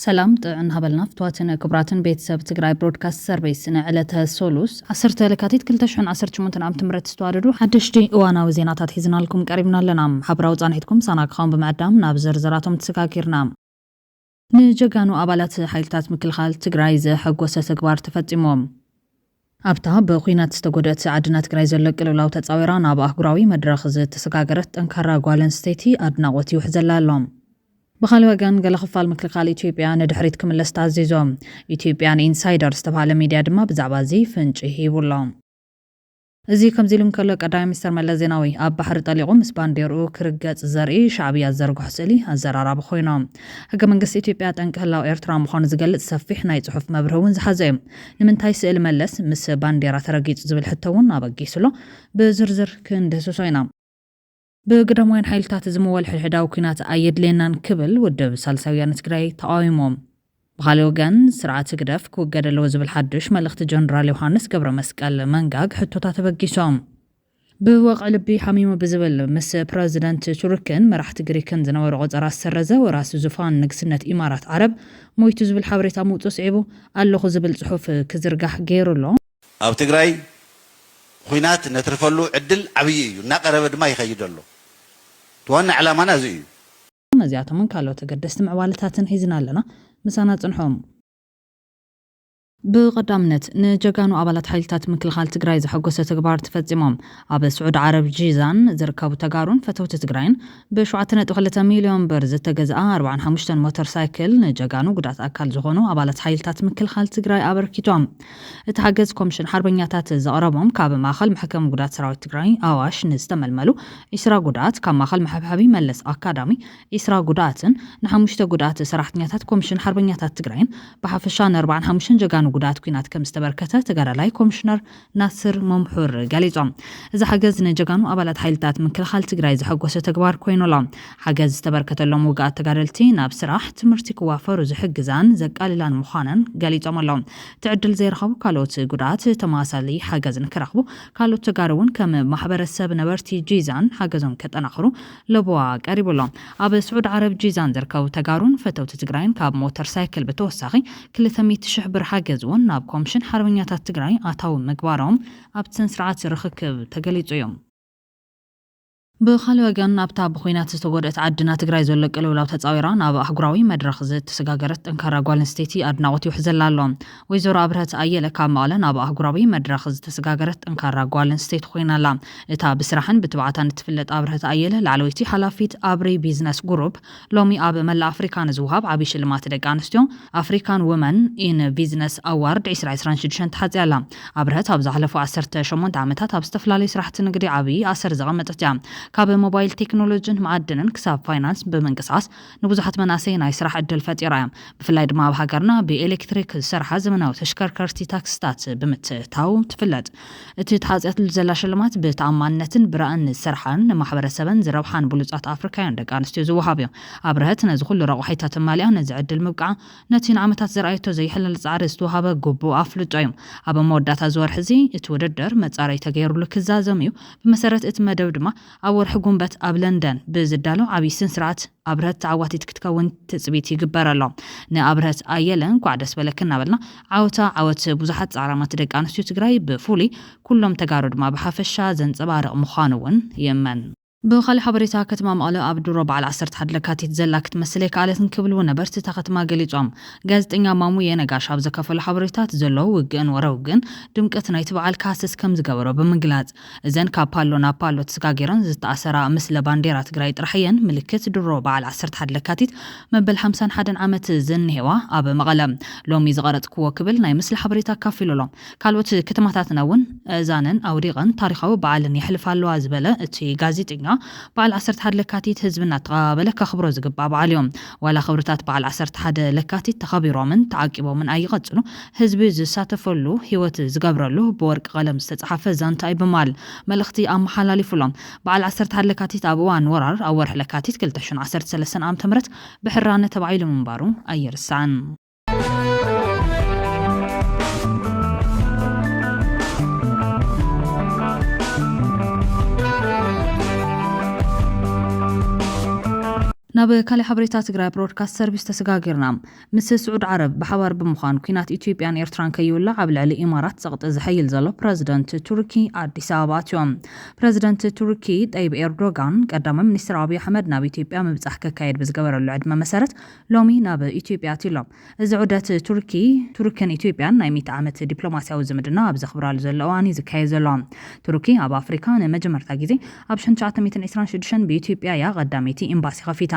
ሰላም ጥዕና ሃበልና ፍትዋትን ክቡራትን ቤተሰብ ትግራይ ብሮድካስት ሰርቪስ፣ ንዕለተ ሶሉስ ዓሰርተ ለካቲት ክልተ ሽሕን ዓሰርተ ሸሞንተን ዓመተ ምህረት ዝተዋደዱ ሓደሽቲ እዋናዊ ዜናታት ሒዝናልኩም ቀሪብና ኣለና። ሓብራዊ ጻንሒትኩም ሳና ክኸውን ብምዕዳም ናብ ዝርዝራቶም ተሰጋጊርና። ንጀጋኑ ኣባላት ሓይልታት ምክልኻል ትግራይ ዘሐጎሰ ተግባር ተፈጺሞም። ኣብታ ብኹናት ዝተጎድአት ዓድና ትግራይ ዘሎ ቅልውላው ተጻዊራ ናብ ኣህጉራዊ መድረኽ ዝተሰጋገረት ጠንካራ ጓል ኣንስተይቲ ኣድናቖት ይውሕዘላ ኣሎ። ብኻልእ ወገን፣ ገለ ክፋል ምክልኻል ኢትዮጵያ ንድሕሪት ክምለስ ተኣዚዞም። ኢትዮጵያን ኢንሳይደር ዝተባህለ ሚድያ ድማ ብዛዕባ እዚ ፍንጪ ሂቡ ኣሎ። እዚ ከምዚ ኢሉ እንከሎ፣ ቀዳማይ ሚኒስተር መለስ ዜናዊ ኣብ ባሕሪ ጠሊቑ ምስ ባንዴርኡ ክርገጽ ዘርኢ ሻዕብያ ዝዘርግሖ ስእሊ ኣዘራራቢ ኮይኖም። ሕገ መንግስቲ ኢትዮጵያ ጠንቂ ህላው ኤርትራ ምዃኑ ዝገልጽ ሰፊሕ ናይ ጽሑፍ መብርሂ እውን ዝሓዘ እዩ። ንምንታይ ስእሊ መለስ ምስ ባንዴራ ተረጊጹ ዝብል ሕቶ እውን ኣበጊሱ ኣሎ። ብዝርዝር ክንድህስሶ ኢና። ብግዳማውያን ሓይልታት ዝምወል ሕድሕዳዊ ኲናት ኣየድልየናን ክብል ውድብ ሳልሳይ ወያነ ትግራይ ተቓዊሞም። ብኻልእ ወገን፣ ስርዓት ህግደፍ ክውገድ ኣለዎ ዝብል ሓድሽ መልእኽቲ ጀነራል ዮሃንስ ገብረ መስቀል መንጋግ ሕቶታት ተበጊሶም። ብወቕዒ ልቢ ሓሚሙ ብዝብል ምስ ፕረዚደንት ቱርክን መራሕቲ ግሪክን ዝነበሮ ቆጸራ ዝሰረዘ ወራሲ ዙፋን ንግስነት ኢማራት ዓረብ ሞይቱ ዝብል ሓበሬታ ምውጽኡ ስዒቡ፣ ኣለኹ ዝብል ጽሑፍ ክዝርጋሕ ገይሩ ኣሎ። ኣብ ትግራይ ኹናት ነትርፈሉ ዕድል ዓብዪ እዩ፣ እናቐረበ ድማ ይኸይድ ኣሎ። እቲ ዋና ዕላማና እዚ እዩ። ነዚኣቶምን ካልኦት ኣገደስቲ ምዕባለታትን ሒዝና ኣለና። ምሳና ጽንሑ። ብቐዳምነት፣ ንጀጋኑ ኣባላት ሓይልታት ምክልኻል ትግራይ ዘሐጎሰ ተግባር ተፈጺሞም። ኣብ ስዑድ ዓረብ ጂዛን ዝርከቡ ተጋሩን ፈተውቲ ትግራይን ብሸውዓተ ነጥቢ ክልተ ሚልዮን ብር ዝተገዝኣ ኣርባዓን ሓሙሽተን ሞተር ሳይክል ንጀጋኑ ጉዳት ኣካል ዝኾኑ ኣባላት ሓይልታት ምክልኻል ትግራይ ኣበርኪቶም። እቲ ሓገዝ ኮሚሽን ሓርበኛታት ዘቕረቦም ካብ ማእኸል መሕከሚ ጉዳት ሰራዊት ትግራይ ኣዋሽ ንዝተመልመሉ ዒስራ ጉዳት፣ ካብ ማእኸል መሐብሐቢ መለስ ኣካዳሚ ዒስራ ጉዳትን ንሓሙሽተ ጉዳት ሰራሕተኛታት ኮሚሽን ሓርበኛታት ትግራይን ብሓፈሻ ንኣርባዓን ሓሙሽተን ጀጋኑ ጉዳት ኲናት ከም ዝተበርከተ ተጋዳላይ ኮሚሽነር ናስር መምሑር ገሊጾም። እዚ ሓገዝ ንጀጋኑ ኣባላት ሓይልታት ምክልኻል ትግራይ ዘሐጎሰ ተግባር ኮይኑ ኣሎ። ሓገዝ ዝተበርከተሎም ውግኣት ተጋደልቲ ናብ ስራሕ፣ ትምህርቲ ክዋፈሩ ዝሕግዛን ዘቃልላን ምዃነን ገሊጾም ኣለዉ። እቲ ዕድል ዘይረኸቡ ካልኦት ጉዳት ተመሳሳሊ ሓገዝ ንክረኽቡ፣ ካልኦት ተጋሩ እውን ከም ማሕበረሰብ ነበርቲ ጂዛን ሓገዞም ከጠናኽሩ ለበዋ ቀሪቡ ኣሎ። ኣብ ስዑድ ዓረብ ጂዛን ዝርከቡ ተጋሩን ፈተውቲ ትግራይን ካብ ሞተር ሳይክል ብተወሳኺ ክልተ ሚእቲ ሽሕ ብር ሓገዝ እውን ናብ ኮሚሽን ሓርበኛታት ትግራይ ኣታዊ ምግባሮም ኣብቲ ስነ ስርዓት ርኽክብ ተገሊጹ እዩ። ብኻልእ ወገን፣ ኣብታ ብኹናት ዝተጎድአት ዓድና ትግራይ ዘሎ ቅልውላው ተጻዊራ ናብ ኣህጉራዊ መድረኽ ዝተሰጋገረት ጠንካራ ጓል ኣንስተይቲ ኣድናቖት ይውሕዘላ ኣሎ። ወይዘሮ ኣብርሀት ኣየለ ካብ መቐለ ናብ ኣህጉራዊ መድረኽ ዝተሰጋገረት ጠንካራ ጓል ኣንስተይቲ ኮይና ኣላ። እታ ብስራሕን ብትብዓታን እትፍለጥ ኣብርሀት ኣየለ፣ ላዕለወይቲ ሓላፊት ኣብሪ ቢዝነስ ግሩፕ፣ ሎሚ ኣብ መላእ ኣፍሪካ ንዝወሃብ ዓብዪ ሽልማት ደቂ ኣንስትዮ፣ ኣፍሪካን ወመን ኢን ቢዝነስ ኣዋርድ ዕስራ ዕስራን ሽዱሽተን ተሓጽያ ኣላ። ኣብርሀት ኣብ ዝሓለፉ ዓሰርተ ሸሞንተ ዓመታት ኣብ ዝተፈላለዩ ስራሕቲ ንግዲ ዓብዪ ኣሰር ዘቐመጠት እያ። ካብ ሞባይል ቴክኖሎጂን መዓድንን ክሳብ ፋይናንስ ብምንቅስቓስ ንብዙሓት መናእሰይ ናይ ስራሕ ዕድል ፈጢራ እያ። ብፍላይ ድማ ኣብ ሃገርና ብኤሌክትሪክ ዝሰርሓ ዘመናዊ ተሽከርከርቲ ታክሲታት ብምትእታው ትፍለጥ። እቲ ተሓጽያትሉ ዘላ ሽልማት ብተኣማንነትን ብራእን ዝሰርሓን ንማሕበረሰበን ዝረብሓን ብሉጻት ኣፍሪካውያን ደቂ ኣንስትዮ ዝወሃብ እዩ። ኣብርሀት ነዚ ኩሉ ረቋሒታት ተማሊኣ ነዚ ዕድል ምብቃዓ ነቲ ንዓመታት ዘርኣየቶ ዘይሕለል ጻዕሪ ዝተወሃበ ግቡእ ኣፍልጦ እዩ። ኣብ መወዳእታ እዚ ወርሒ እዚ እቲ ውድድር መጻረይ ተገይሩሉ ክዛዘም እዩ። ብመሰረት እቲ መደብ ድማ ኣብ ወርሒ ጉንበት ኣብ ለንደን ብዝዳሎ ዓብዪ ስነ ስርዓት ኣብርሀት ተዓዋቲት ክትከውን ትጽቢት ይግበር ኣሎ። ንኣብርሀት ኣየለ እንኳዕ ደስ በለኪ እናበልና፣ ዓወታ ዓወት ብዙሓት ጻዕራማት ደቂ ኣንስትዮ ትግራይ፣ ብፍሉይ ኩሎም ተጋሩ ድማ ብሓፈሻ ዘንጸባርቕ ምዃኑ እውን ይእመን። ብኻልእ ሓበሬታ፣ ከተማ መቐለ ኣብ ድሮ በዓል ዓሰርተ ሓደ ለካቲት ዘላ ክትመስል ኣይከኣለትን ክብሉ ነበርቲ እታ ከተማ ገሊጾም። ጋዜጠኛ ማሙየ ነጋሽ ኣብ ዘካፈሎ ሓበሬታ፣ እቲ ዘሎ ውግእን ወረ ውግእን ድምቀት ናይቲ በዓል ክሃስስ ከም ዝገበሮ ብምግላጽ፣ እዘን ካብ ፓሎ ናብ ፓሎ ተሰጋጊረን ዝተኣሰራ ምስለ ባንዴራ ትግራይ ጥራሕ እየን ምልክት ድሮ በዓል ዓሰርተ ሓደ ለካቲት መበል ሓምሳን ሓደን ዓመት ዝንሄዋ ኣብ መቐለ ሎሚ ዝቐረጽክዎ ክብል ናይ ምስሊ ሓበሬታ ኣካፊሉ ኣሎ። ካልኦት ከተማታትና እውን እዛነን ኣውዲቐን ታሪኻዊ በዓልን የሕልፋ ኣለዋ ዝበለ እቲ ጋዜጠኛ፣ በዓል ዓሰርተ ሓደ ለካቲት ህዝቢ እናተቐባበለ ከኽብሮ ዝግባእ በዓል እዩ። ዋላ ክብርታት በዓል ዓሰርተ ሓደ ለካቲት ተኸቢሮምን ተዓቂቦምን ኣይቐጽሉ፣ ህዝቢ ዝሳተፈሉ፣ ህይወት ዝገብረሉ ብወርቂ ቀለም ዝተጻሓፈ ዛንታ እዩ ብማል መልእኽቲ ኣመሓላሊፉ ኣሎ። በዓል ዓሰርተ ሓደ ለካቲት ኣብ እዋን ወራር ኣብ ወርሒ ለካቲት ክልተ ሽሕን ዓሰርተ ሰለስተን ዓመተ ምህረት ብሕራነ ተባዒሉ ምንባሩ ኣይርሳዕን። ናብ ካልእ ሓበሬታ ትግራይ ብሮድካስት ሰርቪስ ተሰጋጊርና። ምስ ስዑድ ዓረብ ብሓባር ብምዃን ኲናት ኢትዮጵያን ኤርትራን ከይውላዕ ኣብ ልዕሊ ኢማራት ጸቕጢ ዝሐይል ዘሎ ፕረዚደንት ቱርኪ ኣዲስ ኣበባ ኣትዮም። ፕረዚደንት ቱርኪ ጠይብ ኤርዶጋን ቀዳማይ ሚኒስትር ኣብይ ኣሕመድ ናብ ኢትዮጵያ ምብጻሕ ከካየድ ብዝገበረሉ ዕድመ መሰረት ሎሚ ናብ ኢትዮጵያ ኣትዩ ኣሎ። እዚ ዑደት ቱርኪ፣ ቱርክን ኢትዮጵያን ናይ ሚእቲ ዓመት ዲፕሎማስያዊ ዝምድና ኣብ ዘኽብራሉ ዘሎ እዋን እዩ ዝካየድ ዘሎ። ቱርኪ ኣብ ኣፍሪካ ንመጀመርታ ግዜ ኣብ ሽሕን ትሽዓተ ሚእትን ዕስራን ሽዱሽተን ብኢትዮጵያ እያ ቀዳመይቲ ኤምባሲ ከፊታ።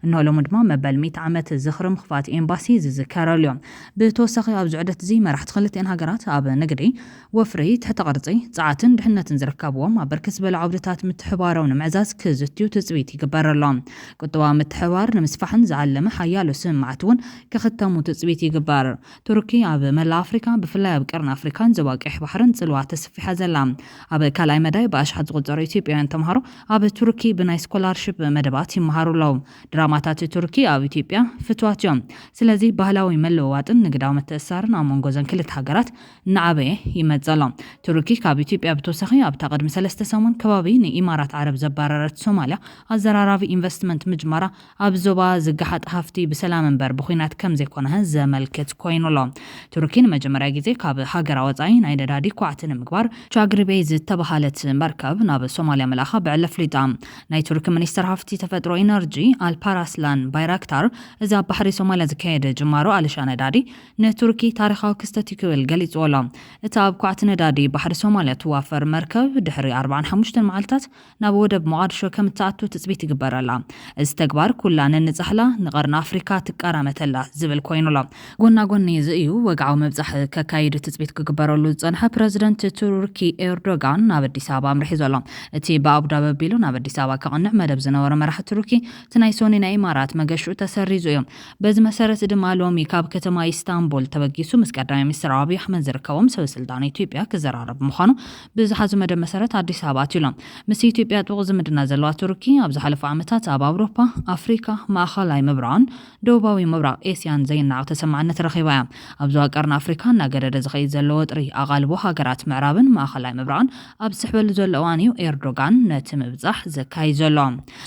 እንሆ ሎሚ ድማ መበል ሚእቲ ዓመት ዝኽሪ ምኽፋት ኤምባሲ ዝዝከረሉ እዩ። ብተወሳኺ ኣብዚ ዑደት እዚ መራሕቲ ክልቲኤን ሃገራት ኣብ ንግዲ፣ ወፍሪ፣ ትሕተ ቅርጺ፣ ጸዓትን ድሕነትን ዝርከብዎም ኣብ ብርክት ዝበሉ ዓውድታት ምትሕባሮም ንምዕዛዝ ክዝትዩ ትጽቢት ይግበረሎም። ቁጠባዊ ምትሕባር ንምስፋሕን ዝዓለመ ሓያሎ ስምምዓት እውን ክኽተሙ ትጽቢት ይግበር። ቱርኪ ኣብ መላእ ኣፍሪካ፣ ብፍላይ ኣብ ቀርኒ ኣፍሪካን ዞባ ቀይሕ ባሕርን ጽልዋ ተስፊሓ ዘላ። ኣብ ካልኣይ መዳይ ብኣሽሓት ዝቑጸሩ ኢትዮጵያውያን ተምሃሮ ኣብ ቱርኪ ብናይ ስኮላርሽፕ መደባት ይመሃሩ ኣለዉ። ድራማታት ቱርኪ ኣብ ኢትዮጵያ ፍትዋት እዮም። ስለዚ ባህላዊ መለዋወጥን ንግዳዊ ምትእስሳርን ኣብ መንጎ ዘን ክልተ ሃገራት እናዓበየ ይመጽእ ኣሎ። ቱርኪ ካብ ኢትዮጵያ ብተወሳኺ ኣብታ ቅድሚ ሰለስተ ሰሙን ከባቢ ንኢማራት ዓረብ ዘባረረት ሶማልያ ኣዘራራቢ ኢንቨስትመንት ምጅማራ ኣብ ዞባ ዝገሓጥ ሃፍቲ ብሰላም እምበር ብኹናት ከም ዘይኮነ ዘመልክት ኮይኑ ኣሎ። ቱርኪ ንመጀመርያ ግዜ ካብ ሃገራ ወጻኢ ናይ ነዳዲ ኳዕቲ ንምግባር ቻግሪቤ ዝተባሃለት መርከብ ናብ ሶማልያ መልኣኻ ብዕለ ኣፍሊጣ። ናይ ቱርኪ ሚኒስትር ሃፍቲ ተፈጥሮ ኢነርጂ ኣልፓራስላን ባይራክታር እዚ ኣብ ባሕሪ ሶማልያ ዝካየደ ጅማሮ ኣልሻ ነዳዲ ንቱርኪ ታሪኻዊ ክስተት እዩ ክብል ገሊጽዎ ኣሎ። እታ ኣብ ኳዕቲ ነዳዲ ባሕሪ ሶማልያ ትዋፈር መርከብ ድሕሪ ኣርባዓን ሓሙሽተን መዓልታት ናብ ወደብ ሞቓድሾ ከም እትኣቱ ትጽቢት ይግበረላ። እዚ ተግባር ኩላ ነንጻህላ ንቐርኒ ኣፍሪካ ትቃራመተላ ዝብል ኮይኑ ኣሎ። ጎና ጎኒ እዚ እዩ ወግዓዊ ምብጻሕ ከካይድ ትጽቢት ክግበረሉ ዝጸንሐ ፕረዚደንት ቱርኪ ኤርዶጋን ናብ ኣዲስ ኣበባ ኣምሪሑ ዘሎ። እቲ ብኣቡዳቢ ኣቢሉ ናብ ኣዲስ ኣበባ ከቕንዕ መደብ ዝነበሮ መራሒ ቱርኪ እቲ ናይ ሶኒ ናይ ኢማራት መገሽኡ ተሰሪዙ እዩ። በዚ መሰረት ድማ ሎሚ ካብ ከተማ ኢስታንቡል ተበጊሱ ምስ ቀዳማይ ሚኒስትር ኣብይ ኣሕመድ ዝርከቦም ሰበ ስልጣን ኢትዮጵያ ክዘራረብ ምዃኑ ብዝሓዙ መደብ መሰረት ኣዲስ ኣበባ ኣትዩ ኣሎ። ምስ ኢትዮጵያ ጥቡቕ ዝምድና ዘለዋ ቱርኪ ኣብ ዝሓለፉ ዓመታት ኣብ ኣውሮፓ፣ ኣፍሪካ፣ ማእኸላይ ምብራቕን ደቡባዊ ምብራቕ ኤስያን ዘይነዓቕ ተሰማዕነት ረኺባ እያ። ኣብ ዞባ ቀርኒ ኣፍሪካ እናገደደ ዝኸይድ ዘሎ ወጥሪ ኣቓልቦ ሃገራት ምዕራብን ማእኸላይ ምብራቕን ኣብ ዝስሕበሉ ዘሎ እዋን እዩ ኤርዶጋን ነቲ ምብጻሕ ዘካይድ ዘሎ።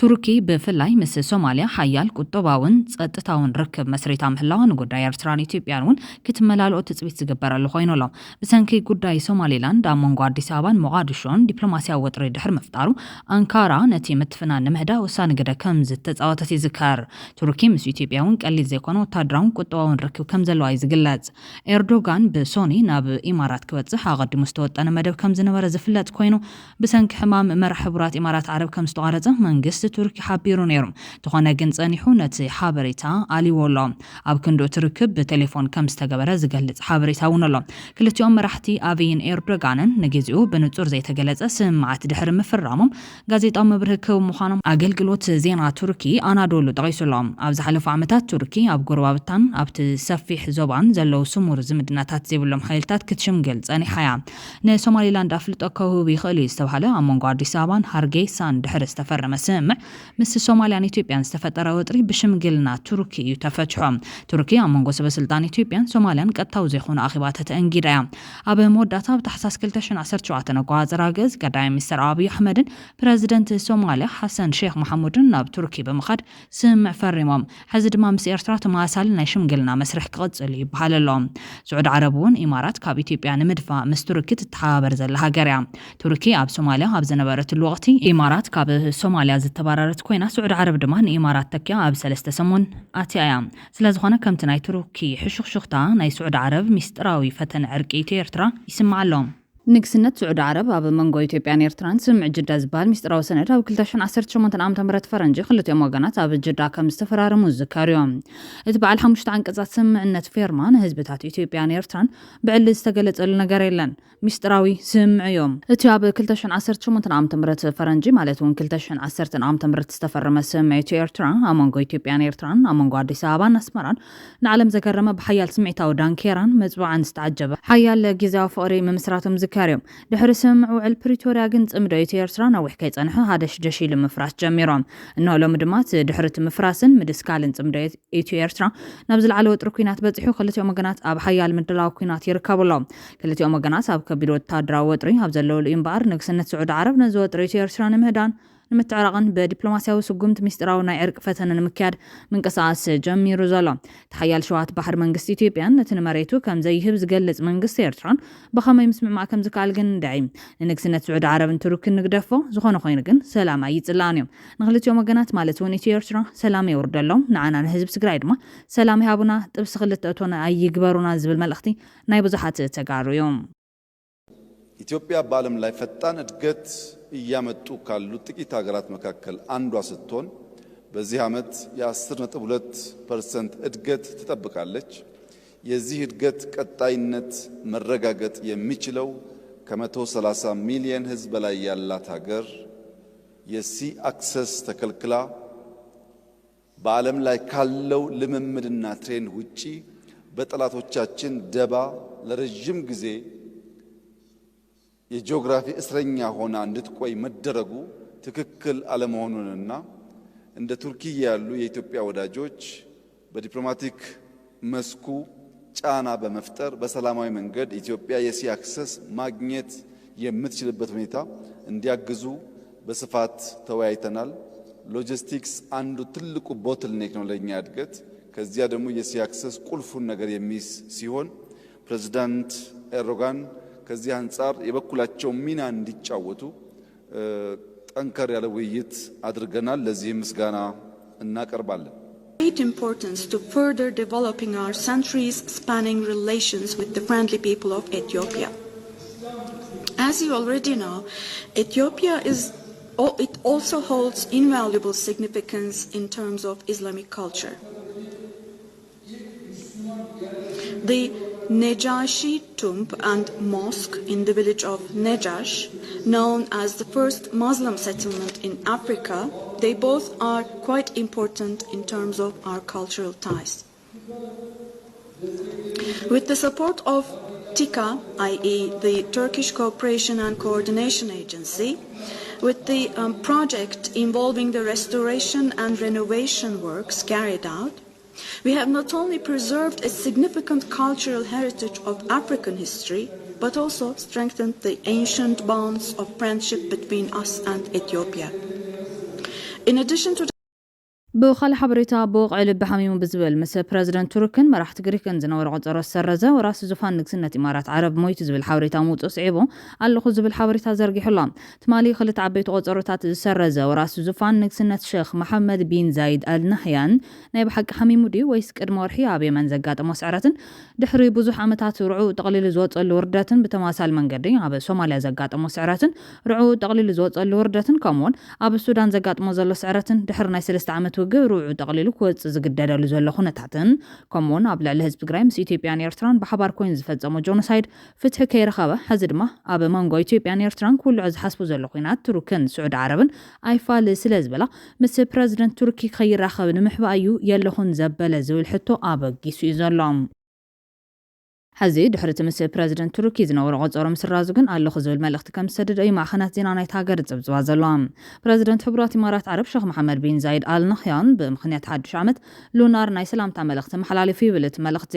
ቱርኪ ብፍላይ ምስ ሶማልያ ሓያል ቁጠባውን ጸጥታውን ርክብ መስሪታ ምህላዋ ንጉዳይ ኤርትራን ኢትዮጵያን እውን ክትመላልኦ ትጽቢት ዝግበረሉ ኮይኑ ኣሎ። ብሰንኪ ጉዳይ ሶማሊላንድ ኣብ መንጎ ኣዲስ ኣበባን ሞቓዲሾን ዲፕሎማስያዊ ወጥሪ ድሕሪ ምፍጣሩ፣ ኣንካራ ነቲ ምትፍናን ንምህዳእ ወሳኒ ግደ ከም ዝተጻወተት ይዝከር። ቱርኪ ምስ ኢትዮጵያ እውን ቀሊል ዘይኮነ ወታደራውን ቁጠባውን ርክብ ከም ዘለዋ እዩ ዝግለጽ። ኤርዶጋን ብሶኒ ናብ ኢማራት ክበጽሕ ኣቐዲሙ ዝተወጠነ መደብ ከም ዝነበረ ዝፍለጥ ኮይኑ፣ ብሰንኪ ሕማም መራሕ ሕቡራት ኢማራት ዓረብ ከም ዝተቋረጸ መንግስቲ ቱርኪ ሓቢሩ ነይሩ። እንተኾነ ግን ጸኒሑ ነቲ ሓበሬታ ኣልይዎ ኣሎ። ኣብ ክንድኡ እቲ ርክብ ብቴሌፎን ከም ዝተገበረ ዝገልጽ ሓበሬታ እውን ኣሎ። ክልቲኦም መራሕቲ ኣብይን ኤርዶጋንን ንግዜኡ ብንጹር ዘይተገለጸ ስምምዓት ድሕሪ ምፍራሞም ጋዜጣዊ መብርሂ ክህቡ ምዃኖም ኣገልግሎት ዜና ቱርኪ ኣናዶሉ ጠቒሱ ኣሎ። ኣብ ዝሓለፉ ዓመታት ቱርኪ ኣብ ጎረባብታን ኣብቲ ሰፊሕ ዞባን ዘለዉ ስሙር ዝምድናታት ዘይብሎም ሓይልታት ክትሽምግል ጸኒሓ እያ። ንሶማሊላንድ ኣፍልጦ ከውህብ ይኽእል እዩ ዝተባህለ ኣብ መንጎ ኣዲስ ኣበባን ሃርጌሳን ድሕሪ ዝተፈረመ ስምምዕ፣ ምስ ሶማልያን ኢትዮጵያን ዝተፈጠረ ወጥሪ ብሽምግልና ቱርኪ እዩ ተፈትሖ። ቱርኪ ኣብ መንጎ ሰበ ስልጣን ኢትዮጵያን ሶማልያን ቀጥታዊ ዘይኮነ ኣኼባታት ኣንጊዳ እያ። ኣብ መወዳእታ ኣብ ታሕሳስ ክልተ ሽሕን ዓሰርተ ሸውዓተን ኣቆጻጽራ ግእዝ ቀዳማይ ሚኒስትር ኣብይ ኣሕመድን ፕረዚደንት ሶማልያ ሓሰን ሼክ መሓሙድን ናብ ቱርኪ ብምኻድ ስምምዕ ፈሪሞም። ሕዚ ድማ ምስ ኤርትራ ተመሳሳሊ ናይ ሽምግልና መስርሕ ክቕጽል እዩ ይበሃል ኣሎ። ስዑዲ ዓረብ እውን ኢማራት ካብ ኢትዮጵያ ንምድፋእ ምስ ቱርኪ ትተሓባበር ዘላ ሃገር እያ። ቱርኪ ኣብ ሶማልያ ኣብ ዝነበረትሉ ወቕቲ ኢማራት ካብ ሶማልያ ዝተባረረት ኮይና፣ ስዑዲ ዓረብ ድማ ንኢማራት ተኪኣ ኣብ ሰለስተ ሰሙን ኣትያ እያ። ስለዝኾነ ከምቲ ናይ ቱርኪ ሕሹኽሹኽታ ናይ ስዑዲ ዓረብ ሚስጥራዊ ፈተነ ዕርቂ ኢትዮ ኤርትራ ይስማዕ ኣሎ። ንግስነት ስዑዲ ዓረብ ኣብ መንጎ ኢትዮጵያን ኤርትራን ስምምዕ ጅዳ ዝበሃል ሚስጥራዊ ሰነድ ኣብ ክልተ ሽሕን ዓሰርተ ሸሞንተን ዓመተ ምህረት ፈረንጂ ክልቲኦም ወገናት ኣብ ጅዳ ከም ዝተፈራረሙ ዝዝከር እዩ። እቲ በዓል ሓሙሽተ ዓንቀጻት ስምምዕነት ፌርማ ንህዝብታት ኢትዮጵያን ኤርትራን ብዕሊ ዝተገለጸሉ ነገር የለን። ሚስጥራዊ ስምምዕ እዮም። እቲ ኣብ ክልተ ሽሕን ዓሰርተ ሸሞንተን ዓመተ ምህረት ፈረንጂ ማለት እውን ክልተ ሽሕን ዓሰርተን ዓመተ ምህረት ዝተፈረመ ስምምዕ ኢትዮ ኤርትራ ኣብ መንጎ ኢትዮጵያን ኤርትራን ኣብ መንጎ ኣዲስ ኣበባን ኣስመራን ንዓለም ዘገረመ ብሓያል ስምዒታዊ ዳንኬራን መጽዋዕን ዝተዓጀበ ሓያል ግዜያዊ ፍቕሪ ምምስራቶም ዝዝከር እዮም። ድሕሪ ስምምዕ ውዕል ፕሪቶርያ ግን ጽምዶ ኢትዮ ኤርትራ ነዊሕ ከይጸንሐ ሃደሽደሽ ኢሉ ምፍራስ ጀሚሮም። እንሆ ሎሚ ድማ እቲ ድሕሪ እቲ ምፍራስን ምድስካልን ጽምዶ ኢትዮ ኤርትራ ናብ ዝለዓለ ወጥሪ ኲናት በጺሑ ክልቲኦም ወገናት ኣብ ሓያል ምድላው ኲናት ይርከቡ ኣለዉ። ክልቲኦም ወገናት ኣብ ከቢድ ወታደራዊ ወጥሪ ኣብ ዘለውሉ እዩ እምበኣር ንግስነት ስዑዲ ዓረብ ነዚ ወጥሪ ኢትዮ ኤርትራ ንምህዳን ንምትዕራቕን ብዲፕሎማስያዊ ስጉምቲ ምስጢራዊ ናይ ዕርቂ ፈተነ ንምክያድ ምንቅስቓስ ጀሚሩ ዘሎ። እቲ ሓያል ሸዋት ባሕሪ መንግስቲ ኢትዮጵያን ነቲ ንመሬቱ ከም ዘይህብ ዝገልጽ መንግስቲ ኤርትራን ብኸመይ ምስምዕማዕ ከም ዝከኣል ግን እንድዒ። ንንግስነት ስዑዲ ዓረብን ቱርክን ንግደፎ፣ ዝኾነ ኮይኑ ግን ሰላም ኣይጽላእን እዩ። ንኽልቲኦም ወገናት ማለት እውን ኢትዮ ኤርትራ ሰላም የውርደሎም፣ ንዓና ንህዝቢ ትግራይ ድማ ሰላም ይሃቡና፣ ጥብሲ ክልተ እቶን ኣይግበሩና ዝብል መልእኽቲ ናይ ብዙሓት ተጋሩ እዩ። ኢትዮጵያ በዓለም ላይ ፈጣን እድገት እያመጡ ካሉ ጥቂት ሀገራት መካከል አንዷ ስትሆን በዚህ ዓመት የ አስር ነጥብ ሁለት ፐርሰንት እድገት ትጠብቃለች። የዚህ እድገት ቀጣይነት መረጋገጥ የሚችለው ከመቶ ሰላሳ ሚሊየን ህዝብ በላይ ያላት ሀገር የሲ አክሰስ ተከልክላ በዓለም ላይ ካለው ልምምድና ትሬንድ ውጪ በጠላቶቻችን ደባ ለረዥም ጊዜ የጂኦግራፊ እስረኛ ሆና እንድትቆይ መደረጉ ትክክል አለመሆኑንና እንደ ቱርኪ ያሉ የኢትዮጵያ ወዳጆች በዲፕሎማቲክ መስኩ ጫና በመፍጠር በሰላማዊ መንገድ ኢትዮጵያ የሲ አክሰስ ማግኘት የምትችልበት ሁኔታ እንዲያግዙ በስፋት ተወያይተናል። ሎጂስቲክስ አንዱ ትልቁ ቦትልኔክ ነው ለእኛ እድገት። ከዚያ ደግሞ የሲ አክሰስ ቁልፉን ነገር የሚይዝ ሲሆን ፕሬዚዳንት ኤርዶጋን ከዚህ አንጻር የበኩላቸው ሚና እንዲጫወቱ ጠንከር ያለ ውይይት አድርገናል። ለዚህም ምስጋና እናቀርባለን። Great importance to further developing our centuries spanning relations with the friendly people of Ethiopia. As you already know, Ethiopia is it also holds invaluable significance in terms of Islamic culture. The Nejashi tomb and mosque in the village of Nejash, known as the first Muslim settlement in Africa, they both are quite important in terms of our cultural ties. With the support of TIKA, i e the Turkish Cooperation and Coordination Agency, with the um, project involving the restoration and renovation works carried out, we have not only preserved a significant cultural heritage of African history, but also strengthened the ancient bonds of friendship between us and Ethiopia. In addition to ብኻልእ ሓበሬታ፣ ብወቕዒ ልቢ ሓሚሙ ብዝብል ምስ ፕረዚደንት ቱርክን መራሕቲ ግሪክን ዝነበሮ ቆጸሮ ዝሰረዘ ወራሲ ዙፋን ንግስነት ኢማራት ዓረብ ሞይቱ ዝብል ሓበሬታ ምውጽኡ ስዒቡ ኣለኹ ዝብል ሓበሬታ ዘርጊሑ ኣሎ። ትማሊ ክልተ ዓበይቲ ቆጸሮታት ዝሰረዘ ወራሲ ዙፋን ንግስነት ሸኽ መሓመድ ቢን ዛይድ ኣል ናህያን ናይ ብሓቂ ሓሚሙ ድዩ ወይስ ቅድሚ ወርሒ ኣብ የመን ዘጋጠሞ ስዕረትን ድሕሪ ብዙሕ ዓመታት ርዕኡ ጠቕሊሉ ዝወጸሉ ውርደትን ብተመሳሳሊ መንገዲ ኣብ ሶማልያ ዘጋጠሞ ስዕረትን ርዕኡ ጠቕሊሉ ዝወጸሉ ውርደትን ከምኡውን ኣብ ሱዳን ዘጋጥሞ ዘሎ ስዕረትን ድሕሪ ናይ ሰለስተ ዓመት ውግእ ርዕኡ ጠቕሊሉ ክወጽእ ዝግደደሉ ዘሎ ኩነታትን ከምኡውን ኣብ ልዕሊ ህዝቢ ትግራይ ምስ ኢትዮጵያን ኤርትራን ብሓባር ኮይኑ ዝፈጸሞ ጆኖሳይድ ፍትሒ ከይረኸበ፣ ሕዚ ድማ ኣብ መንጎ ኢትዮጵያን ኤርትራን ክውልዖ ዝሓስቡ ዘሎ ኩናት ቱርክን ስዑዲ ዓረብን ኣይፋል ስለ ዝበላ ምስ ፕረዚደንት ቱርኪ ከይራኸብ ንምሕባእ እዩ የለኹን ዘበለ ዝብል ሕቶ ኣበጊሱ እዩ ዘሎ። ሕዚ ድሕሪ እቲ ምስ ፕረዚደንት ቱርኪ ዝነበሮ ቆጸሮ ምስራዙ ግን ኣለኹ ዝብል መልእኽቲ ከም ዝሰደደ እዩ ማዕኸናት ዜና ናይቲ ሃገር ዝጽብጽባ ዘለዋ። ፕረዚደንት ሕቡራት ኢማራት ዓረብ ሸኽ መሓመድ ቢን ዛይድ ኣል ናህያን ብምኽንያት ሓድሽ ዓመት ሉናር ናይ ሰላምታ መልእኽቲ መሓላሊፉ ይብል እቲ መልእኽቲ።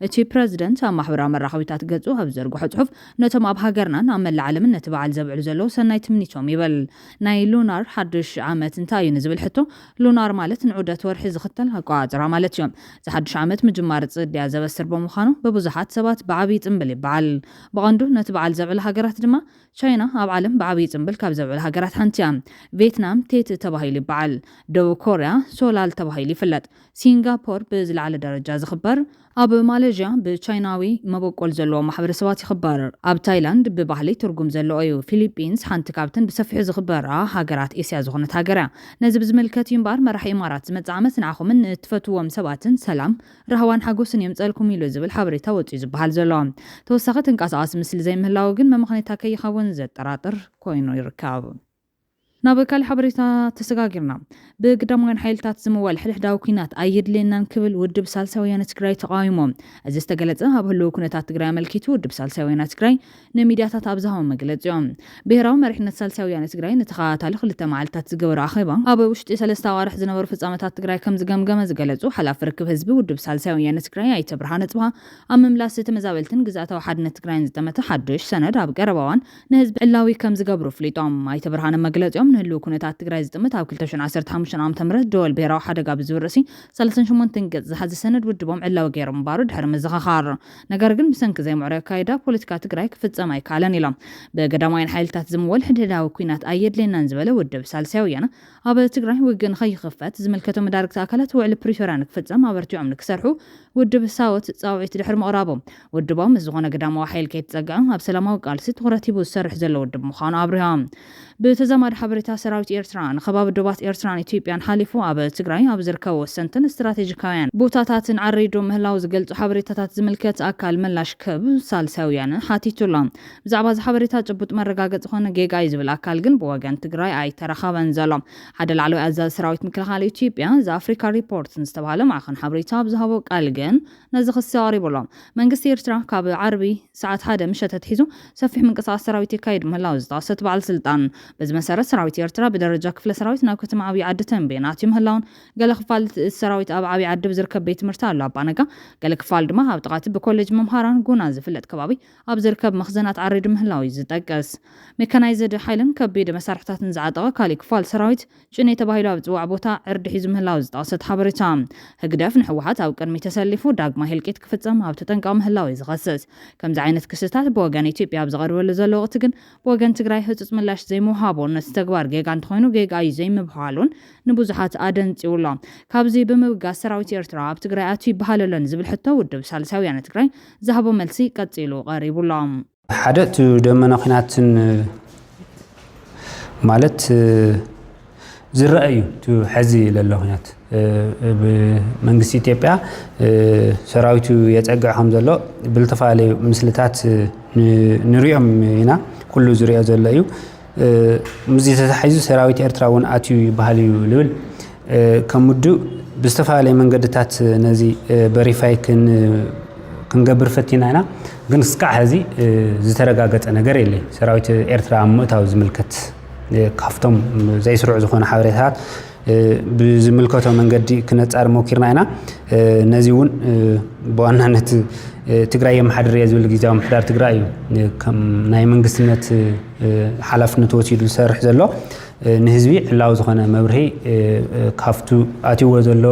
እቲ ፕረዚደንት ኣብ ማሕበራዊ መራኸቢታት ገጹ ኣብ ዘርግሖ ጽሑፍ ነቶም ኣብ ሃገርናን ኣብ መላእ ዓለምን ነቲ በዓል ዘብዕሉ ዘለዉ ሰናይ ትምኒቶም ይብል። ናይ ሉናር ሓድሽ ዓመት እንታይ እዩ ንዝብል ሕቶ ሉናር ማለት ንዑደት ወርሒ ዝኽተል ኣቆጻጽራ ማለት እዩ። እዚ ሓድሽ ዓመት ምጅማር ጽድያ ዘበስር ብምዃኑ ብብዙሓት ሰባት ብዓብዪ ጽምብል ይበዓል። ብቐንዱ ነቲ በዓል ዘብዕላ ሃገራት ድማ ቻይና ኣብ ዓለም ብዓብዪ ጽምብል ካብ ዘብዕላ ሃገራት ሓንቲ እያ። ቬትናም ቴት ተባሂሉ ይበዓል። ደቡብ ኮርያ ሶላል ተባሂሉ ይፍለጥ። ሲንጋፖር ብዝለዓለ ደረጃ ዝኽበር ኣብ ማሌዥያ ብቻይናዊ መበቆል ዘለዎ ማሕበረሰባት ይኽበር። ኣብ ታይላንድ ብባህሊ ትርጉም ዘለዎ እዩ። ፊሊፒንስ ሓንቲ ካብተን ብሰፊሑ ዝኽበራ ሃገራት ኤስያ ዝኾነት ሃገር እያ። ነዚ ብዝምልከት እዩ እምበኣር መራሒ ኢማራት ዝመጽእ ዓመት ንዓኹምን ንትፈትዎም ሰባትን ሰላም፣ ራህዋን ሓጎስን የምጸልኩም ኢሉ ዝብል ሓበሬታ ወጺኡ ዝበሃል ዘሎ። ተወሳኺ ተንቀሳቓሲ ምስሊ ዘይምህላዉ ግን መመኽነይታ ከይኸውን ዘጠራጥር ኮይኑ ይርከብ። ናብ ካልእ ሓበሬታ ተሰጋጊርና። ብግዳማውያን ሓይልታት ዝምወል ሕድሕዳዊ ኲናት ኣየድልየናን ክብል ውድብ ሳልሳይ ወያነ ትግራይ ተቓዊሞ። እዚ ዝተገለጸ ኣብ ህልው ኩነታት ትግራይ ኣመልኪቱ ውድብ ሳልሳይ ወያነ ትግራይ ንሚድያታት ኣብ ዝሃቦ መግለጺ እዮም። ብሄራዊ መሪሕነት ሳልሳይ ወያነ ትግራይ ንተኸታታሊ ክልተ መዓልታት ዝገበሮ ኣኼባ ኣብ ውሽጢ ሰለስተ ኣዋርሕ ዝነበሩ ፍጻመታት ትግራይ ከም ዝገምገመ ዝገለጹ ሓላፊ ርክብ ህዝቢ ውድብ ሳልሳይ ወያነ ትግራይ ኣይተ ብርሃነ ጽብሃ ኣብ ምምላስ ተመዛበልትን ግዝኣታዊ ሓድነት ትግራይን ዝጠመተ ሓዱሽ ሰነድ ኣብ ቀረባ እዋን ንህዝቢ ዕላዊ ከም ዝገብሩ ኣፍሊጦም። ኣይተ ብርሃነ መግለጺኦም ንህልው ኩነታት ትግራይ ዝጥምት ኣብ ክልተ ሽሕን ዓሰርተ ሓሙሽተን ዓመተ ምህረት ደወል ብሄራዊ ሓደጋ ብዝብል ርእሲ ሰላሳን ሸሞንተን ገጽ ዝሓዘ ሰነድ ውድቦም ዕላዊ ገይሮም ምንባሩ ድሕሪ ምዝኸኻር፣ ነገር ግን ብሰንኪ ዘይምዕሩይ ኣካይዳ ፖለቲካ ትግራይ ክፍጸም ኣይከኣለን ኢሎም። ብገዳማውያን ሓይልታት ዝምወል ሕድሕዳዊ ኲናት ኣየድልየናን ዝበለ ውድብ ሳልሳይ ወያነ፣ ኣብ ትግራይ ውግእ ንኸይኽፈት ዝምልከቶም መዳርግቲ ኣካላት ውዕሊ ፕሪቶርያ ንክፍጸም ኣበርቲዖም ንክሰርሑ ውድብ ሳወት ጻውዒት ድሕሪ ምቕራቦም፣ ውድቦም ምስ ዝኾነ ግዳማዊ ሓይሊ ከይተጸግዐ ኣብ ሰላማዊ ቃልሲ ትኹረት ሂቡ ዝሰርሕ ዘሎ ውድብ ምዃኑ ኣብሪሆም። ብተዛማዲ ሓበሬታ፣ ሰራዊት ኤርትራ ንከባቢ ዶባት ኤርትራን ኢትዮጵያን ሓሊፉ ኣብ ትግራይ ኣብ ዝርከቡ ወሰንትን ስትራቴጂካውያን ቦታታትን ዓሪዱ ምህላው ዝገልጹ ሓበሬታታት ዝምልከት ኣካል ምላሽ ክህብ ሳልሳይ ወያነ ሓቲቱ ኣሎ። ብዛዕባ እዚ ሓበሬታ ጭቡጥ መረጋገጺ ኮነ ጌጋ እዩ ዝብል ኣካል ግን ብወገን ትግራይ ኣይተረኸበን ዘሎ። ሓደ ላዕለዋይ ኣዛዚ ሰራዊት ምክልኻል ኢትዮጵያ፣ ዘ ኣፍሪካ ሪፖርት ንዝተባሃለ ማዕኸን ሓበሬታ ኣብ ዝሃቦ ቃል ግን ነዚ ክሲ ኣቕሪቡ ኣሎ። መንግስቲ ኤርትራ ካብ ዓርቢ ሰዓት ሓደ ምሸት ኣትሒዙ ሰፊሕ ምንቅስቓስ ሰራዊት የካይድ ምህላው ዝጠቐሰት በዓል ስልጣን፣ በዚ መሰረት ሰራዊት ኤርትራ ብደረጃ ክፍለ ሰራዊት ናብ ከተማ ዓብዪ ዓዲ ተንቤን ኣትዩ ምህላውን፣ ገለ ክፋል እቲ ሰራዊት ኣብ ዓብዪ ዓዲ ብዝርከብ ቤት ትምህርቲ ኣሎ ኣባነጋ፣ ገለ ክፋል ድማ ኣብ ጥቓ እቲ ብኮሌጅ መምሃራን ጉና ዝፍለጥ ከባቢ ኣብ ዝርከብ መኽዘናት ዓሪዱ ምህላው እዩ ዝጠቅስ። ሜካናይዝድ ሓይልን ከቢድ መሳርሕታትን ዝዓጠቐ ካሊእ ክፋል ሰራዊት ጭኔ ተባሂሉ ኣብ ዝፅዋዕ ቦታ ዕርዲ ሒዙ ምህላው ዝጠቐሰት ሓበሬታ፣ ህግደፍ ንህወሓት ኣብ ቅድሚ ተሰሊፉ ዳግማይ ህልቂት ክፍፀም ኣብ ተጠንቀቕ ምህላው እዩ ዝኸስስ። ከምዚ ዓይነት ክስታት ብወገን ኢትዮጵያ ኣብ ዝቐርበሉ ዘሎ ወቕቲ ግን ብወገን ትግራይ ህፁፅ ምላሽ ዘይምውሃቡ ነቲ ተግባር ጌጋ እንተኾይኑ ጌጋ እዩ ዘይምብሃሉን ንብዙሓት ኣደንፂውሎ። ካብዚ ብምብጋስ ሰራዊት ኤርትራ ኣብ ትግራይ ኣትዩ ይበሃል ኣሎን ዝብል ሕቶ ውድብ ሳልሳይ ወያነ ትግራይ ዝሃቦ መልሲ ቀፂሉ ቀሪቡሎ። ሓደ እቲ ደመና ኲናትን ማለት ዝረአ እዩ። እቲ ሕዚ ለሎ ኲናት ብመንግስቲ ኢትዮጵያ ሰራዊቱ የጸግዕ ከም ዘሎ ብልተፈላለዩ ምስልታት ንሪኦም ኢና። ኩሉ ዝሪኦ ዘሎ እዩ። ምስዚ ተታሒዙ ሰራዊት ኤርትራ እውን ኣትዩ ይበሃል እዩ ልብል ከም ውድብ ብዝተፈላለየ መንገድታት ነዚ በሪፋይ ክንገብር ፈቲና ኢና። ግን እስካዕ ሕዚ ዝተረጋገጸ ነገር የለይ። ሰራዊት ኤርትራ ኣብ ምእታው ዝምልከት ካብቶም ዘይስሩዕ ዝኾነ ሓበሬታታት ብዝምልከቶ መንገዲ ክነጻር ሞኪርና ኢና። ነዚ እውን ብዋናነት ትግራይ የመሓድር እየ ዝብል ግዜያዊ ምሕዳር ትግራይ እዩ ከም ናይ መንግስትነት ሓላፍነት ወሲዱ ዝሰርሕ ዘሎ። ንህዝቢ ዕላዊ ዝኾነ መብርሂ ካብቱ ኣትይዎ ዘሎ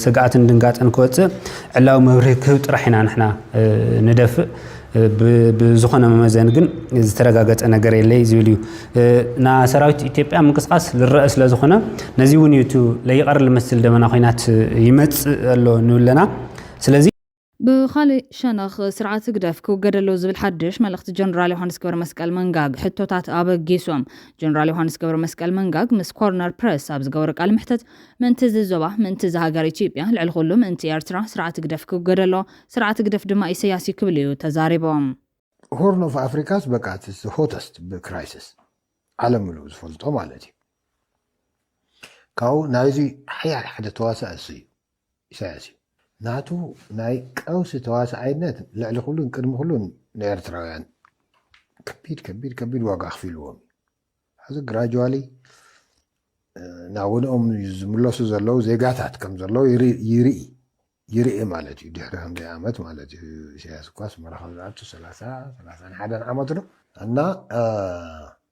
ስግኣትን ድንጋጸን ክወፅእ ዕላዊ መብርሂ ክህብ ጥራሕ ኢና ንሕና ንደፍእ። ብዝኾነ መመዘን ግን ዝተረጋገጸ ነገር የለይ ዝብል እዩ። ና ሰራዊት ኢትዮጵያ ምንቅስቃስ ልረአ ስለ ዝኾነ ነዚ እውን እዩ እቲ ለይቐር ልመስል ደመና ኮይናት ይመጽእ ኣሎ ንብለና። ስለዚ ብኻሊእ ሸነኽ ስርዓት ህግደፍ ክውገድ ኣለዎ ዝብል ሓድሽ መልእኽቲ ጀነራል ዮሃንስ ገብረ መስቀል መንጋግ ሕቶታት ኣበጊሶም። ጀነራል ዮሃንስ ገብረ መስቀል መንጋግ ምስ ኮርነር ፕረስ ኣብ ዝገበሮ ቃል ምሕተት ምእንቲ እዚ ዞባ፣ ምእንቲ እዚ ሃገር ኢትዮጵያ፣ ልዕሊ ኩሉ ምእንቲ ኤርትራ ስርዓት ህግደፍ ክውገድ ኣለዎ። ስርዓት ህግደፍ ድማ ኢሰያስ እዩ ክብል እዩ ተዛሪቦም። ሆርን ኦፍ ኣፍሪካስ በቃ ሆተስት ብክራይሲስ ዓለም ምሉእ ዝፈልጦ ማለት እዩ። ካብኡ ናይዚ ሓያል ሓደ ተዋሳኢ እሱ እዩ፣ ኢሳያስ እዩ። ናቱ ናይ ቀውሲ ተዋሳኣይነት ልዕሊ ኩሉን ቅድሚ ኩሉን ንኤርትራውያን ከቢድ ከቢድ ከቢድ ዋጋ ኣኽፊልዎም እዩ። ሕዚ ግራጅዋሊ ናብ ወድኦም ዝምለሱ ዘለዉ ዜጋታት ከም ዘለዉ ይርኢ ማለት እዩ። ድሕሪ ክንደይ ዓመት ማለት እዩ። ኢሳያስ እኳ ኣስመራ ካብ ዝኣቱ ሰላሳ ሰላሳን ሓደን ዓመቱ ዶ እና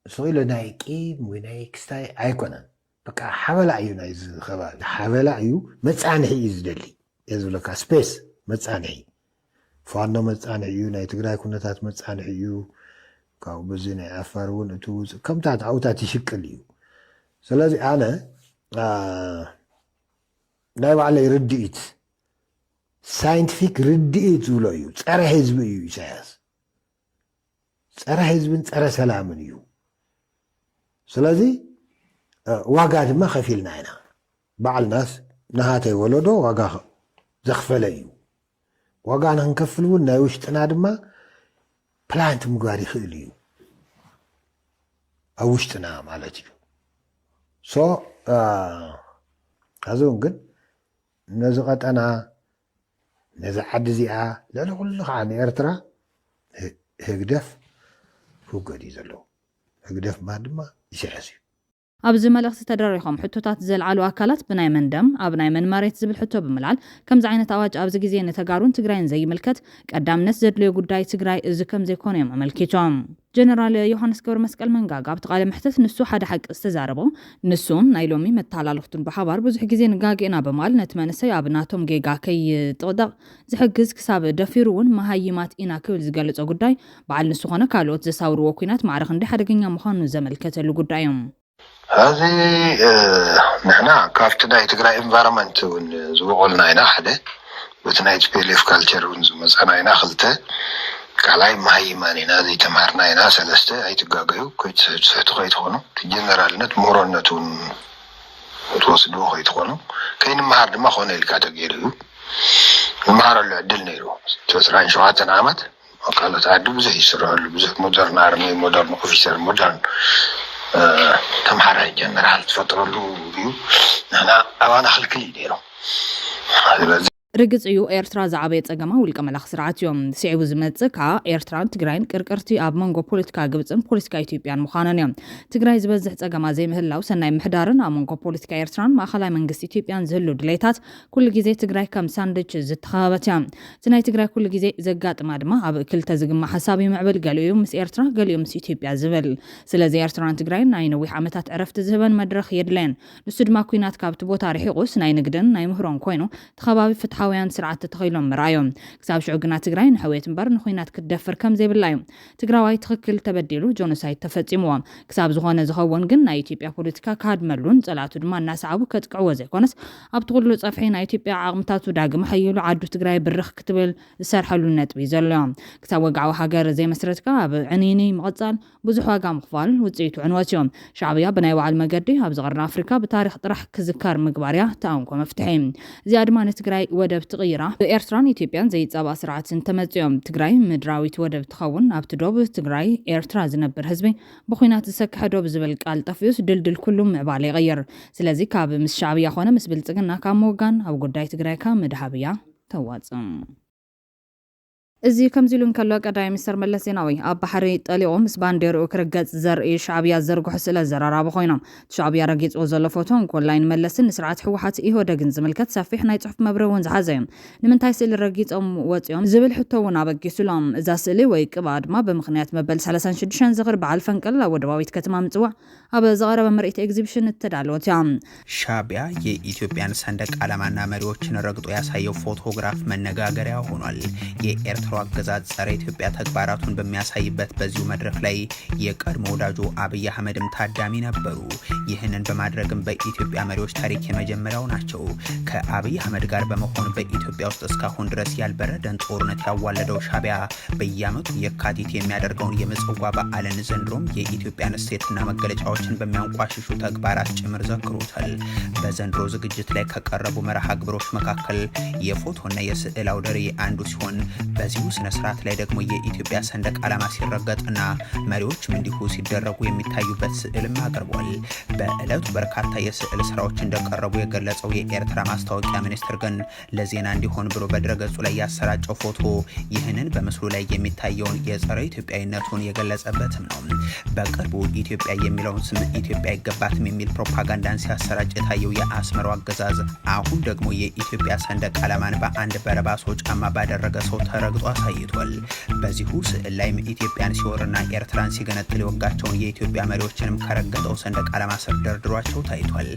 ስቕ ኢሉ ናይ ቂም ወይ ናይ ክስታይ ኣይኮነን። በቃ ሓበላ እዩ ናይዚ ከባቢ ሓበላ እዩ። መፃንሒ እዩ ዝደሊ እየ ዝብለካ። ስፔስ መፃንሒ፣ ፋኖ መፃንሒ እዩ። ናይ ትግራይ ኩነታት መፃንሒ እዩ። ካብኡ በዚ ናይ ዓፋር እውን እቲ ውፅእ ከምታት ኣብታት ይሽቅል እዩ። ስለዚ ኣነ ናይ ባዕለይ ርድኢት፣ ሳይንቲፊክ ርድኢት ዝብሎ እዩ። ፀረ ህዝቢ እዩ ኢሳያስ። ፀረ ህዝብን ፀረ ሰላምን እዩ። ስለዚ ዋጋ ድማ ከፊልና ኢና። ባዕልናስ ንሃተይ ወለዶ ዋጋ ዘኽፈለ እዩ። ዋጋ ንክንከፍል እውን ናይ ውሽጥና ድማ ፕላንት ምግባር ይኽእል እዩ። ኣብ ውሽጥና ማለት እዩ። ሶ ኣብዚ እውን ግን ነዚ ቀጠና፣ ነዚ ዓዲ እዚኣ፣ ልዕሊ ኩሉ ከዓ ንኤርትራ ህግደፍ ክውገድ እዩ ዘለዎ። ህግደፍ ማለት ድማ ኢሳያስ እዩ። ኣብዚ መልእኽቲ ተደሪኾም ሕቶታት ዘልዓሉ ኣካላት ብናይ መን ደም ኣብ ናይ መን መሬት ዝብል ሕቶ ብምልዓል፣ ከምዚ ዓይነት ኣዋጅ ኣብዚ ግዜ ንተጋሩን ትግራይን ዘይምልከት፣ ቀዳምነት ዘድልዮ ጉዳይ ትግራይ እዚ ከም ዘይኮነ እዮም ኣመልኪቶም። ጀነራል ዮሃንስ ገብረ መስቀል መንጋግ ኣብቲ ቃለ መሕትት ንሱ ሓደ ሓቂ ዝተዛረቦ፣ ንሱን ናይ ሎሚ መተሓላለኽቱን ብሓባር ብዙሕ ግዜ ንጋገ ኢና ብምባል ነቲ መንእሰይ ኣብ ናቶም ጌጋ ከይጥቕጠቕ ዝሕግዝ ክሳብ ደፊሩ እውን መሃይማት ኢና ክብል ዝገልጾ ጉዳይ በዓል ንሱ ኾነ ካልኦት ዘሳውርዎ ኲናት ማዕረ ክንደይ ሓደገኛ ምዃኑ ዘመልከተሉ ጉዳይ እዩ። ሕዚ ንሕና ካብቲ ናይ ትግራይ ኢንቫይሮንመንት እውን ዝበቆልና ኢና። ሓደ በቲ ናይ ቲ ፒ ኤል ኤፍ ካልቸር እውን ዝመፀና ኢና። ክልተ ካልኣይ መሃይማን ኢና፣ ዘይተምሃርና ኢና። ሰለስተ ኣይትጋገዩ፣ ከይትስሕቱ ከይትኾኑ፣ ጀነራልነት ምሁሮነት እውን ትወስድዎ ከይትኾኑ። ከይንመሃር ድማ ኮነ ኢልካ ተገይሩ እዩ። ንመሃረሉ ዕድል ነይሩ። እቲ ዕስራን ሸውዓተን ዓመት ካልኦት ዓዲ ብዙሕ ይስርሐሉ፣ ብዙሕ ሞደርን ኣርሚ፣ ሞደርን ኦፊሰር፣ ሞደርን ተምሃራይ ጀነራል ትፈጥረሉ እዩ። ንሕና ኣባና ክልክል እዩ ነይሩ። ስለዚ ርግጽ እዩ፣ ኤርትራ ዝዓበየ ጸገማ ውልቀ መላኺ ስርዓት እዩ። ስዒቡ ዝመጽእ ከኣ ኤርትራን ትግራይን ቅርቅርቲ ኣብ መንጎ ፖለቲካ ግብጽን ፖለቲካ ኢትዮጵያን ምዃነን እዩ። ትግራይ ዝበዝሕ ጸገማ ዘይምህላው ሰናይ ምሕዳርን ኣብ መንጎ ፖለቲካ ኤርትራን ማእኸላይ መንግስቲ ኢትዮጵያን ዝህሉ ድሌታት ኩሉ ግዜ ትግራይ ከም ሳንድች ዝተኸበበት እያ። እቲ ናይ ትግራይ ኩሉ ግዜ ዘጋጥማ ድማ ኣብ ክልተ ዝግማዕ ሓሳብ ይምዕብል፣ ገሊኡ ምስ ኤርትራ ገሊኡ ምስ ኢትዮጵያ ዝብል። ስለዚ ኤርትራን ትግራይን ናይ ነዊሕ ዓመታት ዕረፍቲ ዝህበን መድረኽ የድለየን። ንሱ ድማ ኲናት ካብቲ ቦታ ርሒቑስ ናይ ንግድን ናይ ምህሮን ኮይኑ እቲ ከባቢ ፍትሓውያን ስርዓት ተተኺሎም ምርኣዮም። ክሳብ ሽዑ ግና ትግራይ ንሕውየት እምበር ንኹናት ክትደፍር ከም ዘይብላ እዩ። ትግራዋይ ትኽክል ተበዲሉ ጆኖሳይድ ተፈጺምዎ። ክሳብ ዝኾነ ዝኸውን ግን ናይ ኢትዮጵያ ፖለቲካ ክሃድመሉን ጸላእቱ ድማ እናሰዓቡ ከጥቅዕዎ ዘይኮነስ ኣብቲ ኩሉ ጸፍሒ ናይ ኢትዮጵያ ዓቕምታቱ ዳግም ሓይሉ ዓዱ ትግራይ ብርኽ ክትብል ዝሰርሐሉ ነጥቢ እዩ ዘሎ። ክሳብ ወግዓዊ ሃገር ዘይመስረትካ ኣብ ዕንይንይ ምቕጻል ብዙሕ ዋጋ ምኽፋል ውጽኢቱ ዕንወት እዩ። ሻዕብያ ብናይ ባዕሉ መገዲ ኣብዚ ቀርኒ ኣፍሪካ ብታሪኽ ጥራሕ ክዝከር ምግባር እያ እቲ ኣንኮ መፍትሒ። እዚኣ ድማ ንትግራይ ወደብ ትቕይራ። ብኤርትራን ኢትዮጵያን ዘይጻባእ ስርዓት እንተመጽዮም ትግራይ ምድራዊት ወደብ ትኸውን። ኣብቲ ዶብ ትግራይ ኤርትራ ዝነብር ህዝቢ ብኹናት ዝሰክሐ ዶብ ዝብል ቃል ጠፊኡስ ድልድል ኩሉ ምዕባለ ይቕይር። ስለዚ ካብ ምስ ሻዕብያ ኾነ ምስ ብልጽግና ካብ ምውጋን ኣብ ጉዳይ ትግራይካ ምድሃብ እያ ተዋጽእ። እዚ ከምዚ ኢሉ እንከሎ ቀዳማይ ሚኒስተር መለስ ዜናዊ ኣብ ባሕሪ ጠሊቑ ምስ ባንዴርኡ ክርገጽ ዘርኢ ሻዕብያ ዘርግሑ ስእለ ዘራራቢ ኮይኖም። እቲ ሻዕብያ ረጊጽዎ ዘሎ ፎቶ እንኮላይ ንመለስን ንስርዓት ህወሓት ኢህወደግን ዝምልከት ሰፊሕ ናይ ጽሑፍ መብርሂ እውን ዝሓዘ እዩ። ንምንታይ ስእሊ ረጊጾም ወጺኦም ዝብል ሕቶ እውን ኣበጊሱሎም። እዛ ስእሊ ወይ ቅብኣ ድማ ብምኽንያት መበል ሰላሳን ሽዱሽተን ዝኽሪ በዓል ፈንቅል ኣብ ወደባዊት ከተማ ምጽዋዕ ኣብ ዝቐረበ ምርኢት ኤግዚቢሽን እተዳለወት እያ። ሻዕቢያ የኢትዮጵያን ሰንደቅ ዓላማና መሪዎችን ረግጦ ያሳየው ፎቶግራፍ መነጋገሪያ ሆኗል። የኤርትራው አገዛዝ ጸረ ኢትዮጵያ ተግባራቱን በሚያሳይበት በዚሁ መድረክ ላይ የቀድሞ ወዳጁ አብይ አህመድም ታዳሚ ነበሩ። ይህንን በማድረግም በኢትዮጵያ መሪዎች ታሪክ የመጀመሪያው ናቸው። ከአብይ አህመድ ጋር በመሆን በኢትዮጵያ ውስጥ እስካሁን ድረስ ያልበረደን ጦርነት ያዋለደው ሻዕቢያ በየዓመቱ የካቲት የሚያደርገውን የምጽዋ በዓልን ዘንድሮም የኢትዮጵያን እሴትና መገለጫዎችን በሚያንቋሽሹ ተግባራት ጭምር ዘክሮታል። በዘንድሮ ዝግጅት ላይ ከቀረቡ መርሃ ግብሮች መካከል የፎቶና የስዕል አውደ ርዕይ አንዱ ሲሆን በዚሁ ስነ ስርዓት ላይ ደግሞ የኢትዮጵያ ሰንደቅ ዓላማ ሲረገጥና መሪዎችም እንዲሁ ሲደረጉ የሚታዩበት ስዕልም አቅርቧል። በዕለቱ በርካታ የስዕል ስራዎች እንደቀረቡ የገለጸው የኤርትራ ማስታወቂያ ሚኒስትር ግን ለዜና እንዲሆን ብሎ በድረገጹ ላይ ያሰራጨው ፎቶ ይህንን በምስሉ ላይ የሚታየውን የጸረ ኢትዮጵያዊነቱን የገለጸበትም ነው። በቅርቡ ኢትዮጵያ የሚለውን ስም ኢትዮጵያ አይገባትም የሚል ፕሮፓጋንዳን ሲያሰራጭ የታየው የአስመራው አገዛዝ አሁን ደግሞ የኢትዮጵያ ሰንደቅ ዓላማን በአንድ በረባሶ ጫማ ባደረገ ሰው ተረግጦ አሳይቷል። በዚሁ ስዕል ላይም ኢትዮጵያን ሲወርና ኤርትራን ሲገነጥል የወጋቸውን የኢትዮጵያ መሪዎችንም ከረገጠው ሰንደቅ ዓላማ ስር ደርድሯቸው ታይቷል።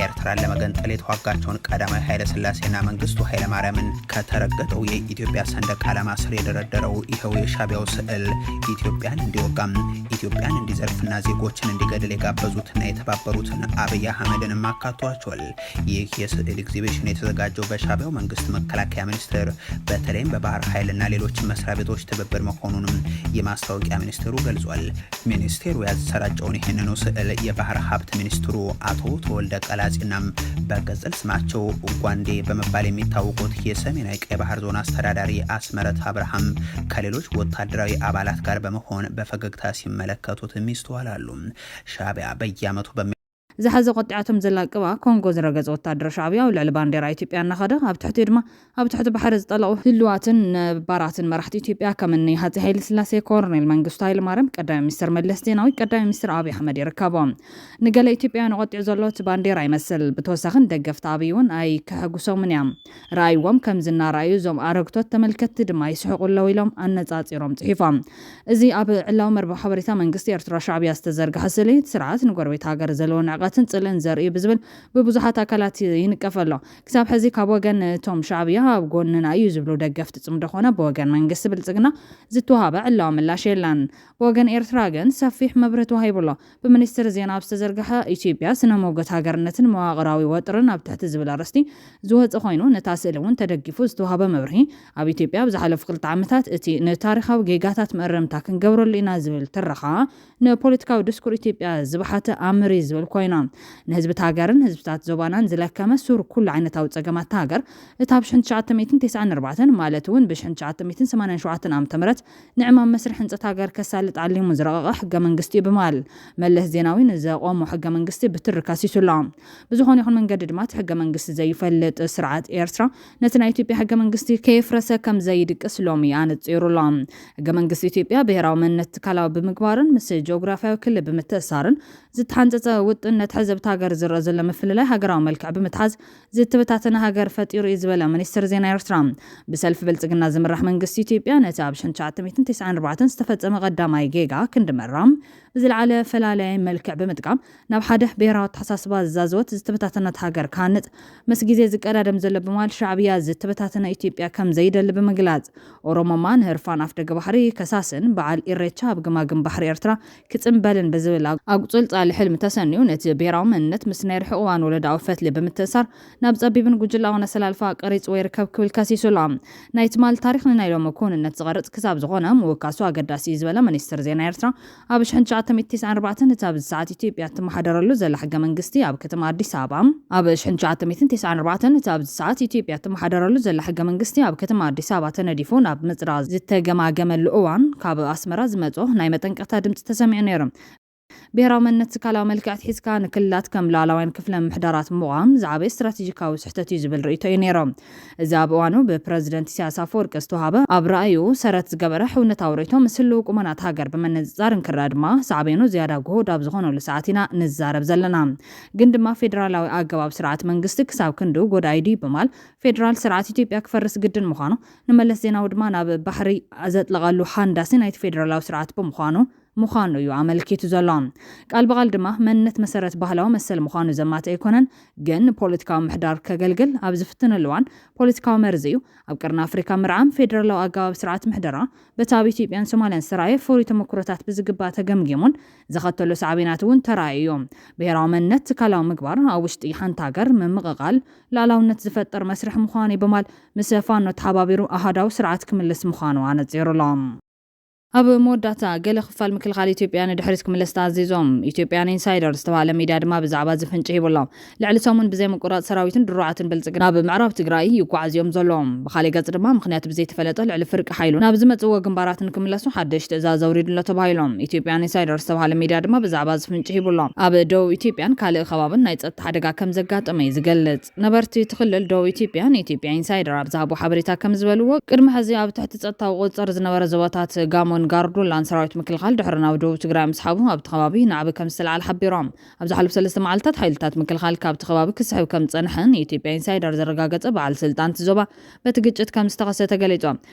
ኤርትራን ለመገንጠል የተዋጋቸውን ቀዳማዊ ኃይለ ሥላሴና መንግስቱ ኃይለ ማርያምን ከተረገጠው የኢትዮጵያ ሰንደቅ ዓላማ ስር የደረደረው ይኸው የሻዕቢያው ስዕል ኢትዮጵያን እንዲወጋም ኢትዮጵያን እንዲዘርፍና ዜጎችን እንዲገድል የጋበዙትና የተባበሩትን አብይ አህመድንም አካቷቸዋል። ይህ የስዕል ኤግዚቢሽን የተዘጋጀው በሻዕቢያው መንግስት መከላከያ ሚኒስቴር በተለይም በባህር ኃይልና ሌሎች መስሪያ ቤቶች ትብብር መሆኑንም የማስታወቂያ ሚኒስቴሩ ገልጿል። ሚኒስቴሩ ያሰራጨውን ይህንኑ ስዕል የባህር ሀብት ሚኒስትሩ አቶ ተወልደ ቀላጺናም በቅጽል ስማቸው ጓንዴ በመባል የሚታወቁት የሰሜናዊ ቀይ ባህር ዞን አስተዳዳሪ አስመረት አብርሃም ከሌሎች ወታደራዊ አባላት ጋር በመሆን በፈገግታ ሲመለከቱትም ይስተዋላሉ። ሻዕቢያ በየዓመቱ በሚ ዝሓዘ ቆጢዓቶም ዘላቅባ ኮንጎ ዝረገጸ ወታደር ሻዕብያ ኣብ ልዕሊ ባንዴራ ኢትዮጵያ እናኸደ፣ ኣብ ትሕቲኡ ድማ ኣብ ትሕቲ ባሕሪ ዝጠለቑ ህልዋትን ነባራትን መራሕቲ ኢትዮጵያ ከም እኒ ሃፀይ ሃይለስላሴ፣ ኮሎኔል መንግስቱ ሃይለማርያም፣ ቀዳማይ ሚኒስትር መለስ ዜናዊ፣ ቀዳማይ ሚኒስትር ኣብይ ኣሕመድ ይርከቦም። ንገለ ኢትዮጵያውያን ቆጢዑ ዘሎ እቲ ባንዴራ ይመስል። ብተወሳኺ ንደገፍቲ ኣብይ እውን ኣይከሐጉሶምን እዮም። ረኣይዎም ከምዚ እናረኣዩ እዞም ኣረግቶት ተመልከትቲ ድማ ይስሕቁ ኣለዉ ኢሎም ኣነጻጺሮም ጽሒፎም። እዚ ኣብ ዕላዊ መርበብ ሓበሬታ መንግስቲ ኤርትራ ሻዕብያ ዝተዘርግሐ ስእሊ፣ እቲ ስርዓት ንጎረቤት ሃገር ዘለዎ ንዕቀትን ጽልእን ዘርእዩ ብዝብል ብብዙሓት ኣካላት ይንቀፍ ኣሎ። ክሳብ ሕዚ ካብ ወገን እቶም ሻዕብያ ኣብ ጎንና እዩ ዝብሉ ደገፍቲ ጽምዶ ኮነ ብወገን መንግስቲ ብልጽግና ዝተዋሃበ ዕላዊ ምላሽ የለን። ብወገን ኤርትራ ግን ሰፊሕ መብርሂ ተዋሂቡ ኣሎ። ብሚኒስትሪ ዜና ኣብ ዝተዘርግሐ ኢትዮጵያ ስነ ሞገት ሃገርነትን መዋቕራዊ ወጥርን ኣብ ትሕቲ ዝብል ኣርእስቲ ዝወፀ ኮይኑ፣ ነታ ስእሊ እውን ተደጊፉ ዝተዋህበ መብርሂ፣ ኣብ ኢትዮጵያ ኣብ ዝሓለፉ ክልተ ዓመታት እቲ ንታሪኻዊ ጌጋታት መእረምታ ክንገብረሉ ኢና ዝብል ትረኻ ንፖለቲካዊ ድስኩር ኢትዮጵያ ዝበሓተ ኣምር እዩ ዝብል ኮይኑ፣ ንህዝብቲ ሃገርን ህዝብታት ዞባናን ዝለከመ ሱር ኩሉ ዓይነታዊ ፀገማት ሃገር፣ እታ ብ ሽሕን ትሽዓተ ሚእትን ተስዓን ኣርባዕተን ማለት እውን ብ ሽሕን ትሽዓተ ሚእትን ሰማንያን ሸውዓተን ዓመተ ምህረት ንዕማም መስርሕ ህንፀት ሃገር ከሳልጥ ዓሊሙ ዝረቐቐ ሕገ መንግስቲ እዩ ብምባል፣ መለስ ዜናዊ ንዘቖሞ ሕገ መንግስቲ ብትሪ ከሲሱ ኣሎ። ብዝኾነ ይኹን መንገዲ ድማ፣ እቲ ሕገ መንግስቲ ዘይፈልጥ ስርዓት ኤርትራ ነቲ ናይ ኢትዮጵያ ሕገ መንግስቲ ከየፍረሰ ከም ዘይድቅስ ሎሚ ኣነጺሩ ኣሎ። ሕገ መንግስቲ ኢትዮጵያ ብሄራዊ መንነት ትካላዊ ብምግባርን ምስ ጂኦግራፊያዊ ክልል ብምትእሳርን ዝተሓንጸጸ ውጥን፣ ነቲ ሕዘብቲ ሃገር ዝረኣ ዘሎ ምፍልላይ ሃገራዊ መልክዕ ብምትሓዝ ዝተበታተነ ሃገር ፈጢሩ እዩ ዝበለ ሚኒስትር ዜና ኤርትራ፣ ብሰልፊ ብልጽግና ዝምራሕ መንግስቲ ኢትዮጵያ ነቲ ኣብ ሽሕን ትሽዓተ ሚእትን ተስዓን ኣርባዕተን ዝተፈጸመ ቀዳማይ ጌጋ ክንዲ መራም ብዝለዓለ ፈላላይ መልክዕ ብምጥቃም፣ ናብ ሓደ ብሄራዊ ኣተሓሳስባ ዝዛዘወት ዝተበታተነት ሃገር ክሃንጽ ምስ ግዜ ዝቀዳደም ዘሎ ብምባል፣ ሻዕብያ ዝተበታተነ ኢትዮጵያ ከም ዘይደሊ ብምግላጽ፣ ኦሮሞማ ንህርፋን ኣፍደገ ባሕሪ ከሳስን በዓል ኢሬቻ ኣብ ገማግም ባሕሪ ኤርትራ ክጽንበልን ብዝብል ኣጉጽልጻሊ ሕልሚ ተሰንዩ፣ ነቲ ብሄራዊ መንነት ምስ ናይ ርሑቕ እዋን ወለዶኣዊ ፈትሊ ብምትእሳር፣ ናብ ጸቢብን ጉጅላውን ኣሰላልፋ ቀሪጽዎ ይርከብ ክብል ከሲሱ ኣሎ። ናይ ትማል ታሪኽ ንናይ ሎሚ ክውንነት ዝቐርጽ ክሳብ ዝኾነ፣ ምውካሱ ኣገዳሲ እዩ ዝበለ ሚኒስትር ዜና ኤርትራ፣ ኣብ ሽሕን ትሽዓተ ሚእትን ተስዓን ኣርባዕተን እቲ ኣብዚ ሰዓት ኢትዮጵያ እትመሓደረሉ ዘላ ሕገ መንግስቲ፣ ኣብ ከተማ ኣዲስ ኣበባ፣ ኣብ ሽሕን ትሽዓተ ሚእትን ተስዓን ኣርባዕተን እቲ ኣብዚ ሰዓት ኢትዮጵያ እትመሓደረሉ ዘላ ሕገ መንግስቲ፣ ኣብ ከተማ ኣዲስ ኣበባ ተነዲፉ ናብ ምጽዳቕ ዝተገማገመሉ እዋን፣ ካብ ኣስመራ ዝመጾ ናይ መጠንቀቕታ ድምጺ ተሰሚዑ ነይሩ። ብሄራዊ መንነት ትካላዊ መልክዕ ኣትሒዝካ ንክልላት ከም ሉዓላውያን ክፍለ ምምሕዳራት ምቋም ዝዓበየ ስትራቴጂካዊ ስሕተት እዩ ዝብል ርእይቶ እዩ ነይሩ። እዚ ኣብ እዋኑ ብፕረዚደንት ኢሳያስ ኣፈወርቂ ዝተዋሃበ፣ ኣብ ራእዩ ሰረት ዝገበረ ሕውነታዊ ርእይቶ፣ ምስ ህልው ቁመናት ሃገር ብምንጽጻር እንክረኣ ድማ፣ ሳዕቤኑ ዝያዳ ግሁድ ኣብ ዝኾነሉ ሰዓት ኢና ንዛረብ ዘለና። ግን ድማ ፌደራላዊ ኣገባብ ስርዓት መንግስቲ ክሳብ ክንድኡ ጎዳኢ ድዩ ብምባል፣ ፌደራል ስርዓት ኢትዮጵያ ክፈርስ ግድን ምዃኑ፣ ንመለስ ዜናዊ ድማ ናብ ባሕሪ ዘጥለቐሉ ሃንዳሲ ናይቲ ፌደራላዊ ስርዓት ብምዃኑ፣ ምዃኑ እዩ ኣመልኪቱ ዘሎ። ቃል ብቓል ድማ፣ መንነት መሰረት ባህላዊ መሰል ምዃኑ ዘማትእ ኣይኮነን፣ ግን ንፖለቲካዊ ምሕዳር ከገልግል ኣብ ዝፍትነሉ እዋን ፖለቲካዊ መርዚ እዩ። ኣብ ቀርኒ ኣፍሪካ ምርዓም ፌደራላዊ ኣገባብ ስርዓት ምሕደራ፣ በቲ ኣብ ኢትዮጵያን ሶማልያን ዝተራእየ ፍሩይ ተመክሮታት ብዝግባእ ተገምጊሙን ዘኸተሎ ሳዕቤናት እውን ተራእዩ እዩ። ብሄራዊ መንነት ትካላዊ ምግባር ኣብ ውሽጢ ሓንቲ ሃገር ምምቕቓል ሉዓላውነት ዝፈጥር መስርሕ ምዃኑ እዩ ብምባል፣ ምስ ፋኖ ተሓባቢሩ ኣሃዳዊ ስርዓት ክምልስ ምዃኑ ኣነጺሩ ኣሎ። ኣብ መወዳእታ፣ ገለ ክፋል ምክልኻል ኢትዮጵያ ንድሕሪት ክምለስ ተኣዚዞም። ኢትዮጵያን ኢንሳይደር ዝተባህለ ሚድያ ድማ ብዛዕባ እዚ ፍንጪ ሂቡ ኣሎ። ልዕሊ ሰሙን ብዘይ ምቁራጽ ሰራዊትን ድሩዓትን ብልጽግና ናብ ምዕራብ ትግራይ ይጓዓዙ እዮም ዘለዉ። ብኻልእ ገጽ ድማ፣ ምኽንያቱ ብዘይተፈለጠ፣ ልዕሊ ፍርቂ ሓይሉ ናብ ዝመጽእዎ ግንባራት ንክምለሱ ሓድሽ ትእዛዝ ኣውሪዱ ኣሎ ተባሂሉ። ኢትዮጵያን ኢንሳይደር ዝተባህለ ሚድያ ድማ ብዛዕባ እዚ ፍንጪ ሂቡ ኣሎ። ኣብ ደቡብ ኢትዮጵያን ካልእ ከባብን ናይ ጸጥታ ሓደጋ ከም ዘጋጠመ እዩ ዝገልጽ። ነበርቲ እቲ ክልል ደቡብ ኢትዮጵያ ንኢትዮጵያ ኢንሳይደር ኣብ ዝሃቦ ሓበሬታ ከም ዝበልዎ፣ ቅድሚ ሕዚ ኣብ ትሕቲ ጸጥታዊ ቁጽጽር ዝነበረ ዞባታት ጋሞን ጋርዱላን ሰራዊት ምክልኻል ድሕሪ ናብ ደቡብ ትግራይ ምስሓቡ፣ ኣብቲ ከባቢ ናዕቢ ከም ዝተለዓለ ሓቢሮም። ኣብ ዝሓለፉ ሰለስተ መዓልታት ሓይልታት ምክልኻል ካብቲ ከባቢ ክስሕብ ከም ዝጸንሐ ንኢትዮጵያ ኢንሳይደር ዘረጋገጸ በዓል ስልጣን እቲ ዞባ፣ በቲ ግጭት ከም ዝተኸሰተ ገሊጹ።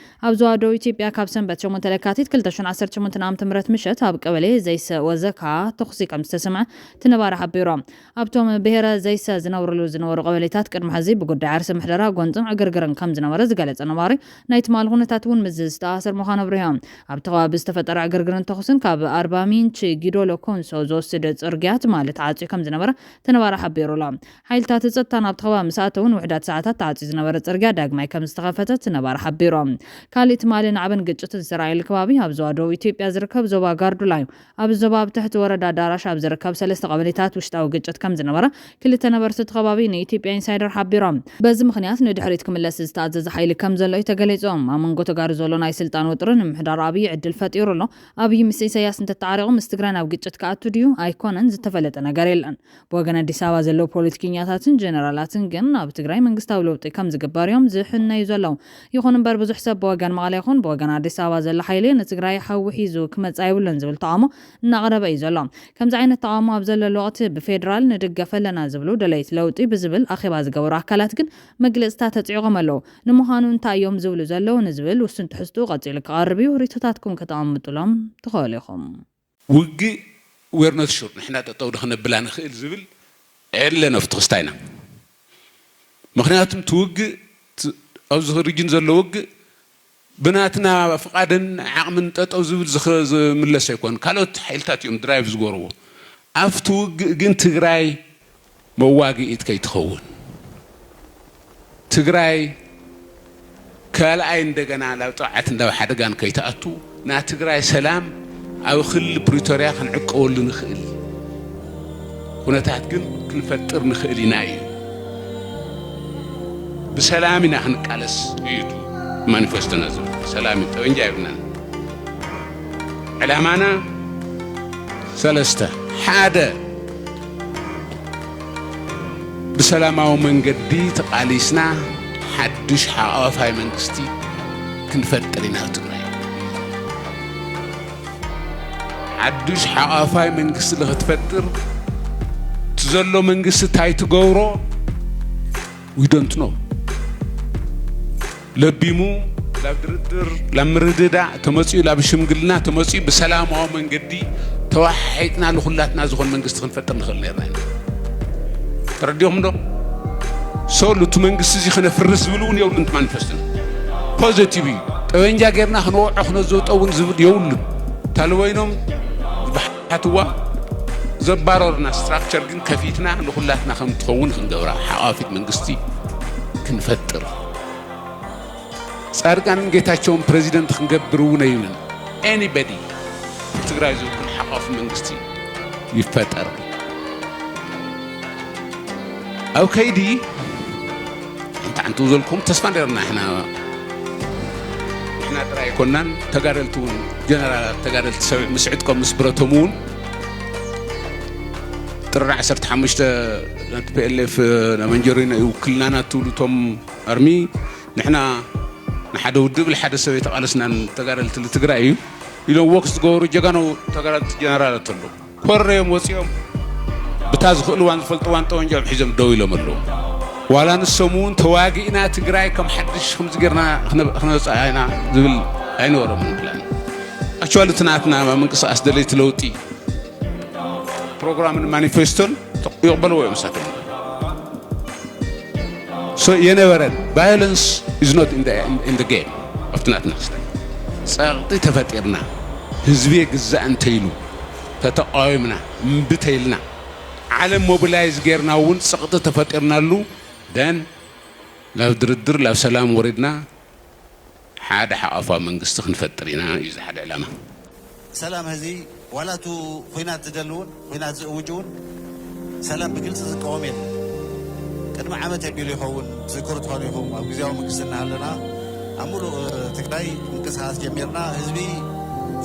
ኣብ ዞባ ደቡብ ኢትዮጵያ ካብ ሰንበት ሸሞንተ ለካቲት ክልተ ሽሕን ዓሰርተ ሸሞንተ ዓመተ ምህረት ምሸት ኣብ ቀበሌ ዘይሰ ወዘካ ተኹሲ ከም ዝተሰምዐ እቲ ነባሪ ሓቢሩ። ኣብቶም ብሄረ ዘይሰ ዝነብርሉ ዝነበሩ ቀበሌታት ቅድሚ ሕዚ ብጉዳይ ዓርሰ ምሕደራ ጎንጽን ዕግርግርን ከም ዝነበረ ዝገለጸ ነባሪ፣ ናይ ትማሊ ኩነታት እውን ምስዚ ዝተኣሳሰር ምዃኑ ኣብሪሆም። ኣብቲ ከባቢ ዝተፈጠረ ዕግርግርን ተኹስን ካብ ኣርባ ሚንች ጊዶሎ ኮንሶ ዝወስድ ጽርግያ ትማሊ ተዓጽዩ ከም ዝነበረ እቲ ነባሪ ሓቢሩ ኣሎ። ሓይልታት ጸጥታ ናብቲ ከባቢ ምስ ኣተውን ውሕዳት ሰዓታት ተዓጽዩ ዝነበረ ጽርግያ ዳግማይ ከም ዝተኸፈተ እቲ ነባሪ ሓቢሩ። ካልእ ትማሊ ናዕብን ግጭትን ዝተራእየሉ ከባቢ ኣብ ዞባ ደቡብ ኢትዮጵያ ዝርከብ ዞባ ጋርዱላ እዩ። ኣብዚ ዞባ ኣብ ትሕቲ ወረዳ ዳራሽ ኣብ ዝርከብ ሰለስተ ቀበሌታት ውሽጣዊ ግጭት ከም ዝነበረ ክልተ ነበርቲ እቲ ከባቢ ንኢትዮጵያ ኢንሳይደር ሓቢሮም። በዚ ምኽንያት ንድሕሪት ክምለስ ዝተኣዘዘ ሓይሊ ከም ዘሎ እዩ ተገሊጾም። ኣብ መንጎ ተጋሩ ዘሎ ናይ ስልጣን ወጥሪ ንምሕዳር ኣብይ ዕድል ዕድል ፈጢሩ ኣሎ። ኣብይ ምስ ኢሳያስ እንተተዓሪቑ ምስ ትግራይ ናብ ግጭት ክኣቱ ድዩ ኣይኮነን ዝተፈለጠ ነገር የለን። ብወገን ኣዲስ ኣበባ ዘለዉ ፖለቲከኛታትን ጀነራላትን ግን ኣብ ትግራይ መንግስታዊ ለውጢ ከም ዝግበር እዮም ዝሕነዩ ዘለዉ። ይኹን እምበር ብዙሕ ሰብ ብወገን መቐለ ይኹን ብወገን ኣዲስ ኣበባ ዘሎ ሓይሊ ንትግራይ ሓዊ ሒዙ ክመጽእ ኣይብሉን ዝብል ተቓውሞ እናቕረበ እዩ ዘሎ። ከምዚ ዓይነት ተቓውሞ ኣብ ዘለሉ ወቕቲ ብፌዴራል ንድገፍ ኣለና ዝብሉ ደለይቲ ለውጢ ብዝብል ኣኼባ ዝገበሩ ኣካላት ግን መግለጽታት ተጽዒቖም ኣለዉ። ንምዃኑ እንታይ እዮም ዝብሉ ዘለዉ ንዝብል ውሱን ትሕዝትኡ ቀጺሉ ክቐርብ እዩ። ሪቶታትኩም ከተቐምጡሎም ትኽእሉ ኢኹም። ውግእ we're not sure ንሕና ጠጠው ዶ ክነብላ ንኽእል ዝብል የለን ኣብቲ ክስታይና። ምኽንያቱም እቲ ውግእ ት- ኣብዚ ሪጅን ዘሎ ውግእ ብናትና ፍቓድን ዓቕምን ጠጠው ዝብል ዝኽ- ዝምለስ ኣይኮን። ካልኦት ሓይልታት እዮም ድራይቭ ዝገርዎ። ኣብቲ ውግእ ግን ትግራይ መዋግኢት ከይትኸውን ትግራይ ካልኣይ እንደገና ናብ ጥብዓት እንዳብ ሓደጋን ከይትኣቱ ና ትግራይ ሰላም ኣብ ክሊ ፕሪቶርያ ክንዕቀወሉ ንኽእል ኩነታት ግን ክንፈጥር ንኽእል ኢና እዩ። ብሰላም ኢና ክንቃለስ እዩ እቲ ማኒፌስቶና ዝብል። ሰላም እዩ፣ ጠበንጃ የብልናን። ዕላማና ሰለስተ፣ ሓደ ብሰላማዊ መንገዲ ተቓሊስና ሓድሽ ሓቋፋይ መንግስቲ ክንፈጥር ኢና ኣብ ትግራይ። ሓድሽ ሓቋፋይ መንግስቲ ንክትፈጥር እቲ ዘሎ መንግስቲ እንታይ ትገብሮ we don't know። ለቢሙ ላብ ድርድር ላብ ምርድዳእ ተመፂኡ ላብ ሽምግልና ተመፂኡ ብሰላማዊ መንገዲ ተዋሓሒጥና ንኩላትና ዝኾን መንግስቲ ክንፈጥር ንኽእል ነርና ኢና። ተረዲኹም ዶ? ሶ ሉቲ መንግስቲ እዚ ክነፍርስ ዝብል እውን የብሉን እቲ ማኒፌስቶና። ፖዘቲቭ እዩ። ጠበንጃ ጌርና ክንወዖ ክነዘውጦ እውን ዝብል የብሉን። ታልወይኖም ዝበሓትዋ ዘባረሩና ስትራክቸር ግን ከፊትና ንኩላትና ከም ትኸውን ክንገብራ ሓቋፊት መንግስቲ ክንፈጥር ጻድቃንን ጌታቸውን ፕረዚደንት ክንገብር እውን ኣይብልን። ኤኒበዲ ትግራይ ዝውክል ሓቋፊ መንግስቲ ይፈጠር። ኣብ ከይዲ ሓንቲ ሓንቲ ዘልኩም ተስፋ ነርና ሕና ሕና ጥራይ ኣይኮናን ተጋደልቲ እውን ጀነራላት ተጋደልቲ ሰብ ምስ ዕጥቆም ምስ ብረቶም እውን ጥሪ ዓሰርተ ሓሙሽተ ነቲ ፒኤልኤፍ መንጀሪኖ ይውክልናና ትብሉ እቶም ኣርሚ ንሕና ንሓደ ውድብ ልሓደ ሰብ የተቓለስናን ተጋደልቲ ልትግራይ እዩ ኢሎም ወክ ዝገበሩ ጀጋኑ ተጋደልቲ ጀነራላት ኣለዉ። ኮረዮም ወፂኦም ብታ ዝኽእልዋን ዝፈልጥዋን ጠወንጃኦም ሒዞም ደው ኢሎም ኣለዉ። ዋላ ንሶም እውን ተዋጊእና ትግራይ ከም ሓድሽ ከምዚ ጌርና ክነብፅኣ ኢና ዝብል ኣይነበሮምን ፕላን። ኣክቹዋሊ እቲ ናትና ምንቅስቃስ ደለይቲ ለውጢ ፕሮግራምን ማኒፌስቶን ይቕበልዎ እዮም እሳቶም። So የነበረን violence is not in the, in the game ኣብቲ ናትና ክስታይ ጸቕጢ ተፈጢርና ህዝቢ ግዛእ እንተይሉ ተተቃዊምና እምቢ ተይልና ዓለም ሞቢላይዝ ጌርና እውን ጸቕጢ ተፈጢርናሉ ደን ናብ ድርድር ናብ ሰላም ወሪድና ሓደ ሓቋፋዊ መንግስቲ ክንፈጥር ኢና እዩ እዚ ሓደ ዕላማ። ሰላም ህዚ ዋላ እቱ ኹናት ዝደሊ እውን ኹናት ዝእውጅ እውን ሰላም ብግልፂ ዝቃወም የለን። ቅድሚ ዓመት ኣቢሉ ይኸውን ትዝክሩ ትኾኑ ኢኹም ኣብ ግዜያዊ መንግስቲ እናሃለና ኣብ ሙሉእ ትግራይ ምንቅስቃስ ጀሚርና ህዝቢ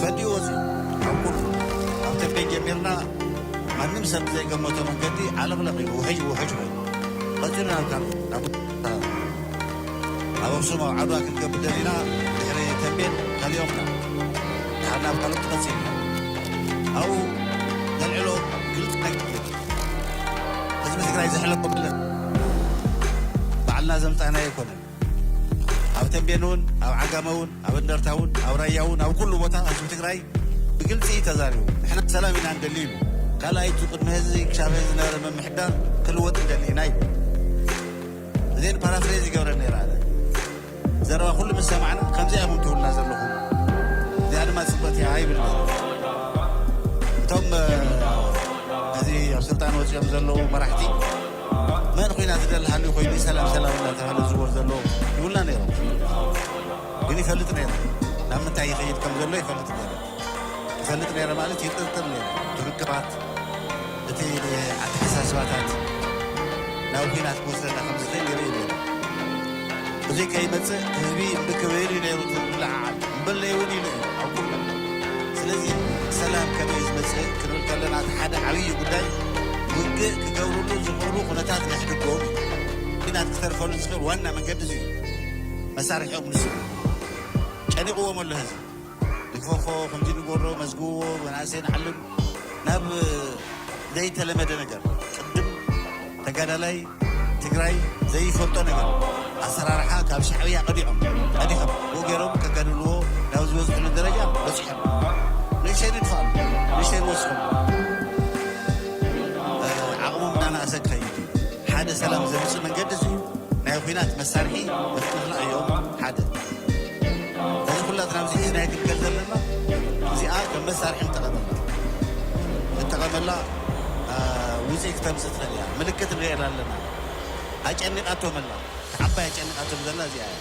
ፈዲኡ ወፂኡ ኣብ ኩሉ ኣብ ተንቤን ጀሚርና ማንም ሰብ ዘይገመቶ መንገዲ ዓለቕለቕ ኢሉ ውሕጅ ውሕጅ ኮይኑ ቀፂሉ ናብ ካልእ ናብ ኣብ ኣክሱም ኣብ ዓድዋ ክንገብር ደሊና ድሕሪ ተንቤን ካሊኦምና ድሓር ናብ ካልኦት ትቐፅል ኢና ኣብኡ ነልዕሎ ግልፂ ነገር ህዝቢ ትግራይ ዘሕለፎ ብለን ባዕልና ዘምፃእናዮ ኣይኮነን ኣብ ተንቤን እውን ኣብ ዓጋመ እውን ኣብ እንደርታ እውን ኣብ ራያ እውን ኣብ ኩሉ ቦታ ህዝቢ ትግራይ ብግልፂ እዩ ተዛሪቡ ንሕና ሰላም ኢና ንደሊ ኢሉ ካልኣይቱ ቅድሚ ህዚ ክሻብ ህዚ ዝነበረ ምምሕዳር ክልወጥ ንደሊ ኢና ይብል እዚአን ፓራፍሬዝ ይገብረን ነይረ ኣነ ዘረባ ኩሉ ምስ ሰማዕና ከምዚኣ ኢኹም ትብሉና ዘለኹም እዚኣ ድማ ፅብቕቲ እያ ይብል ነይሩ እቶም እዚ ኣብ ስልጣን ወፂኦም ዘለዉ መራሕቲ መን ኮይና ዝደሊ ሃልዩ ኮይኑ ሰላም ሰላም እናተባሃለ ዝዝወር ዘሎ ይብሉና ነይሮም ግን ይፈልጥ ነይረ ናብ ምንታይ ይኸይድ ከም ዘሎ ይፈልጥ ነይረ ይፈልጥ ነይረ ማለት ይጥርጥር ነይረ እቲ ርክባት እቲ ኣተሓሳስባታት ናብ ኲናት ክወስደና ከም ዝኽእል ይርኢ ነይረ እዚ ከይመፅእ ህዝቢ እምቢ ክብል እዩ ነይሩ ዝለዓዓል እምበለይ እውን ኢሉ እዩ ኣብ ኩሉ ስለዚ ሰላም ከመይ ዝመጽእ ክንብል ከለና፣ እቲ ሓደ ዓብዪ ጉዳይ ውግእ ክገብርሉ ዝኽእሉ ኩነታት የሕድጎም እዩ። ኩናት ክተርፈሉ ዝኽእል ዋና መንገዲ እዚ እዩ። መሳርሒኦም ንሱ እዩ። ጨኒቕዎም ኣሎ ህዝቢ። ንግፈፎ፣ ከምዚ ንጎሮ፣ መዝግብዎ፣ መናእሰይ ንዓልም ናብ ዘይተለመደ ነገር። ቅድም ተጋዳላይ ትግራይ ዘይፈልጦ ነገር፣ ኣሰራርሓ ካብ ሻዕብያ ቀዲዖም ቀዲሖም ብኡ ገይሮም ከጋድልዎ ናብ ዝበፅሕሉ ደረጃ በፂሖም። ንእሽተይ ንድፋሉ፣ ንእሽተይ ንወስኸሉ። ዓቕሞም እናናእሰ ክኸይድ እዩ። ሓደ ሰላም ዘምፅእ መንገዲ እዚ እዩ። ናይ ኩናት መሳርሒ መፍትሕና እዮም። ሓደ እዚ ኩላትና ኣብዚ ሒዝና ይግልገል ዘለና፣ እዚኣ ከም መሳርሒ ንጠቐመላ። ንጠቐመላ፣ አ፣ ውፅኢት ክተምፅእ ትኽእል እያ። ምልክት ንሪኤላ ኣለና። ኣጨኒቓቶም ኣላ። ዓባይ ኣጨኒቓቶም ዘላ እዚኣ እያ።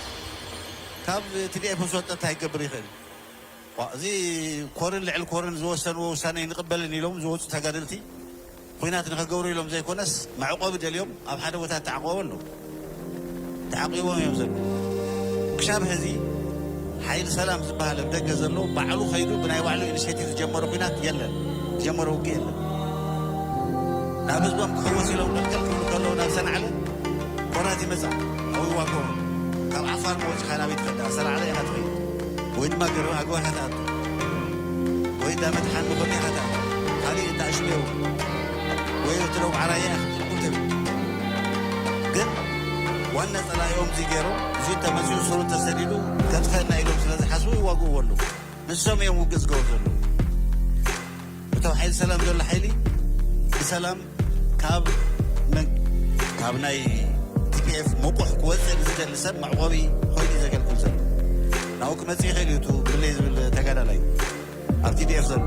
ካብ ቲ ዲ ኤፍ ምስ ወፀ እንታይ ክገብር ይኽእል? ዋ፣ እዚ ኮርን ልዕሊ ኮርን ዝወሰንዎ ውሳነ ኣይንቕበልን ኢሎም ዝወፁ ተጋደልቲ፣ ኩናት ንኸገብሩ ኢሎም ዘይኮነስ፣ መዕቆቢ ደልዮም ኣብ ሓደ ቦታ ተዓቆቡ ኣለዉ። ተዓቂቦም እዮም ዘለዉ። ክሻብ ሕዚ ሓይሊ ሰላም ዝበሃል ኣብ ደገ ዘሎ ባዕሉ ኸይዱ ብናይ ባዕሉ ኢኒሼቲቭ ዝጀመረ ኩናት የለን። ዝጀመረ ውግእ የለን። ናብ ህዝቦም ክሕወስ ኢሎም ቅልቅል ክብሉ ከለዉ ናብ ሰንዓለ ኮራት ይመጻ። ኣብኡ ይዋግኦም። ካብ ዓፋር መወጽኻ ናበይ ትኸዳ? ሰንዓለ ኢኻ ትኸይድ። ወይ ድማ ገርባ ኣግባር ኢኻ ትኣቱ። ወይ እንዳ መድሓን መኾኒ ኢኻ ትኣቱ። ካሊእ እንዳ ኣሽሎ የብሉ። ወይ እቲ ደቡብ ዓራያ ኢኻ ትብል። ግን ዋና ጸላኢኦም እዚ ገይሮም፣ እዚ እንተመጺኡ ስሩ ተሰዲዱ ከጥፈና ኢሎም ስለ ዝሓስቡ ይዋግእዎ ኣለዉ። ንሶም እዮም ውግእ ዝገብሩ ዘለዉ። እቶም ሓይሊ ሰላም ዘሎ ሓይሊ ብሰላም ካብ መን-፣ ካብ ናይ ቲ ፒ ኤፍ መቑሕ ክወፅእ ንዝደሊ ሰብ መዕቆቢ ኮይኑ እዩ ዘገልግል ዘሎ። ናብኡ ክመፅእ ይኽእል እዩ፣ እቱ ብለይ ዝብል ተጋዳላይ ኣብ ቲ ዲ ኤፍ ዘሎ።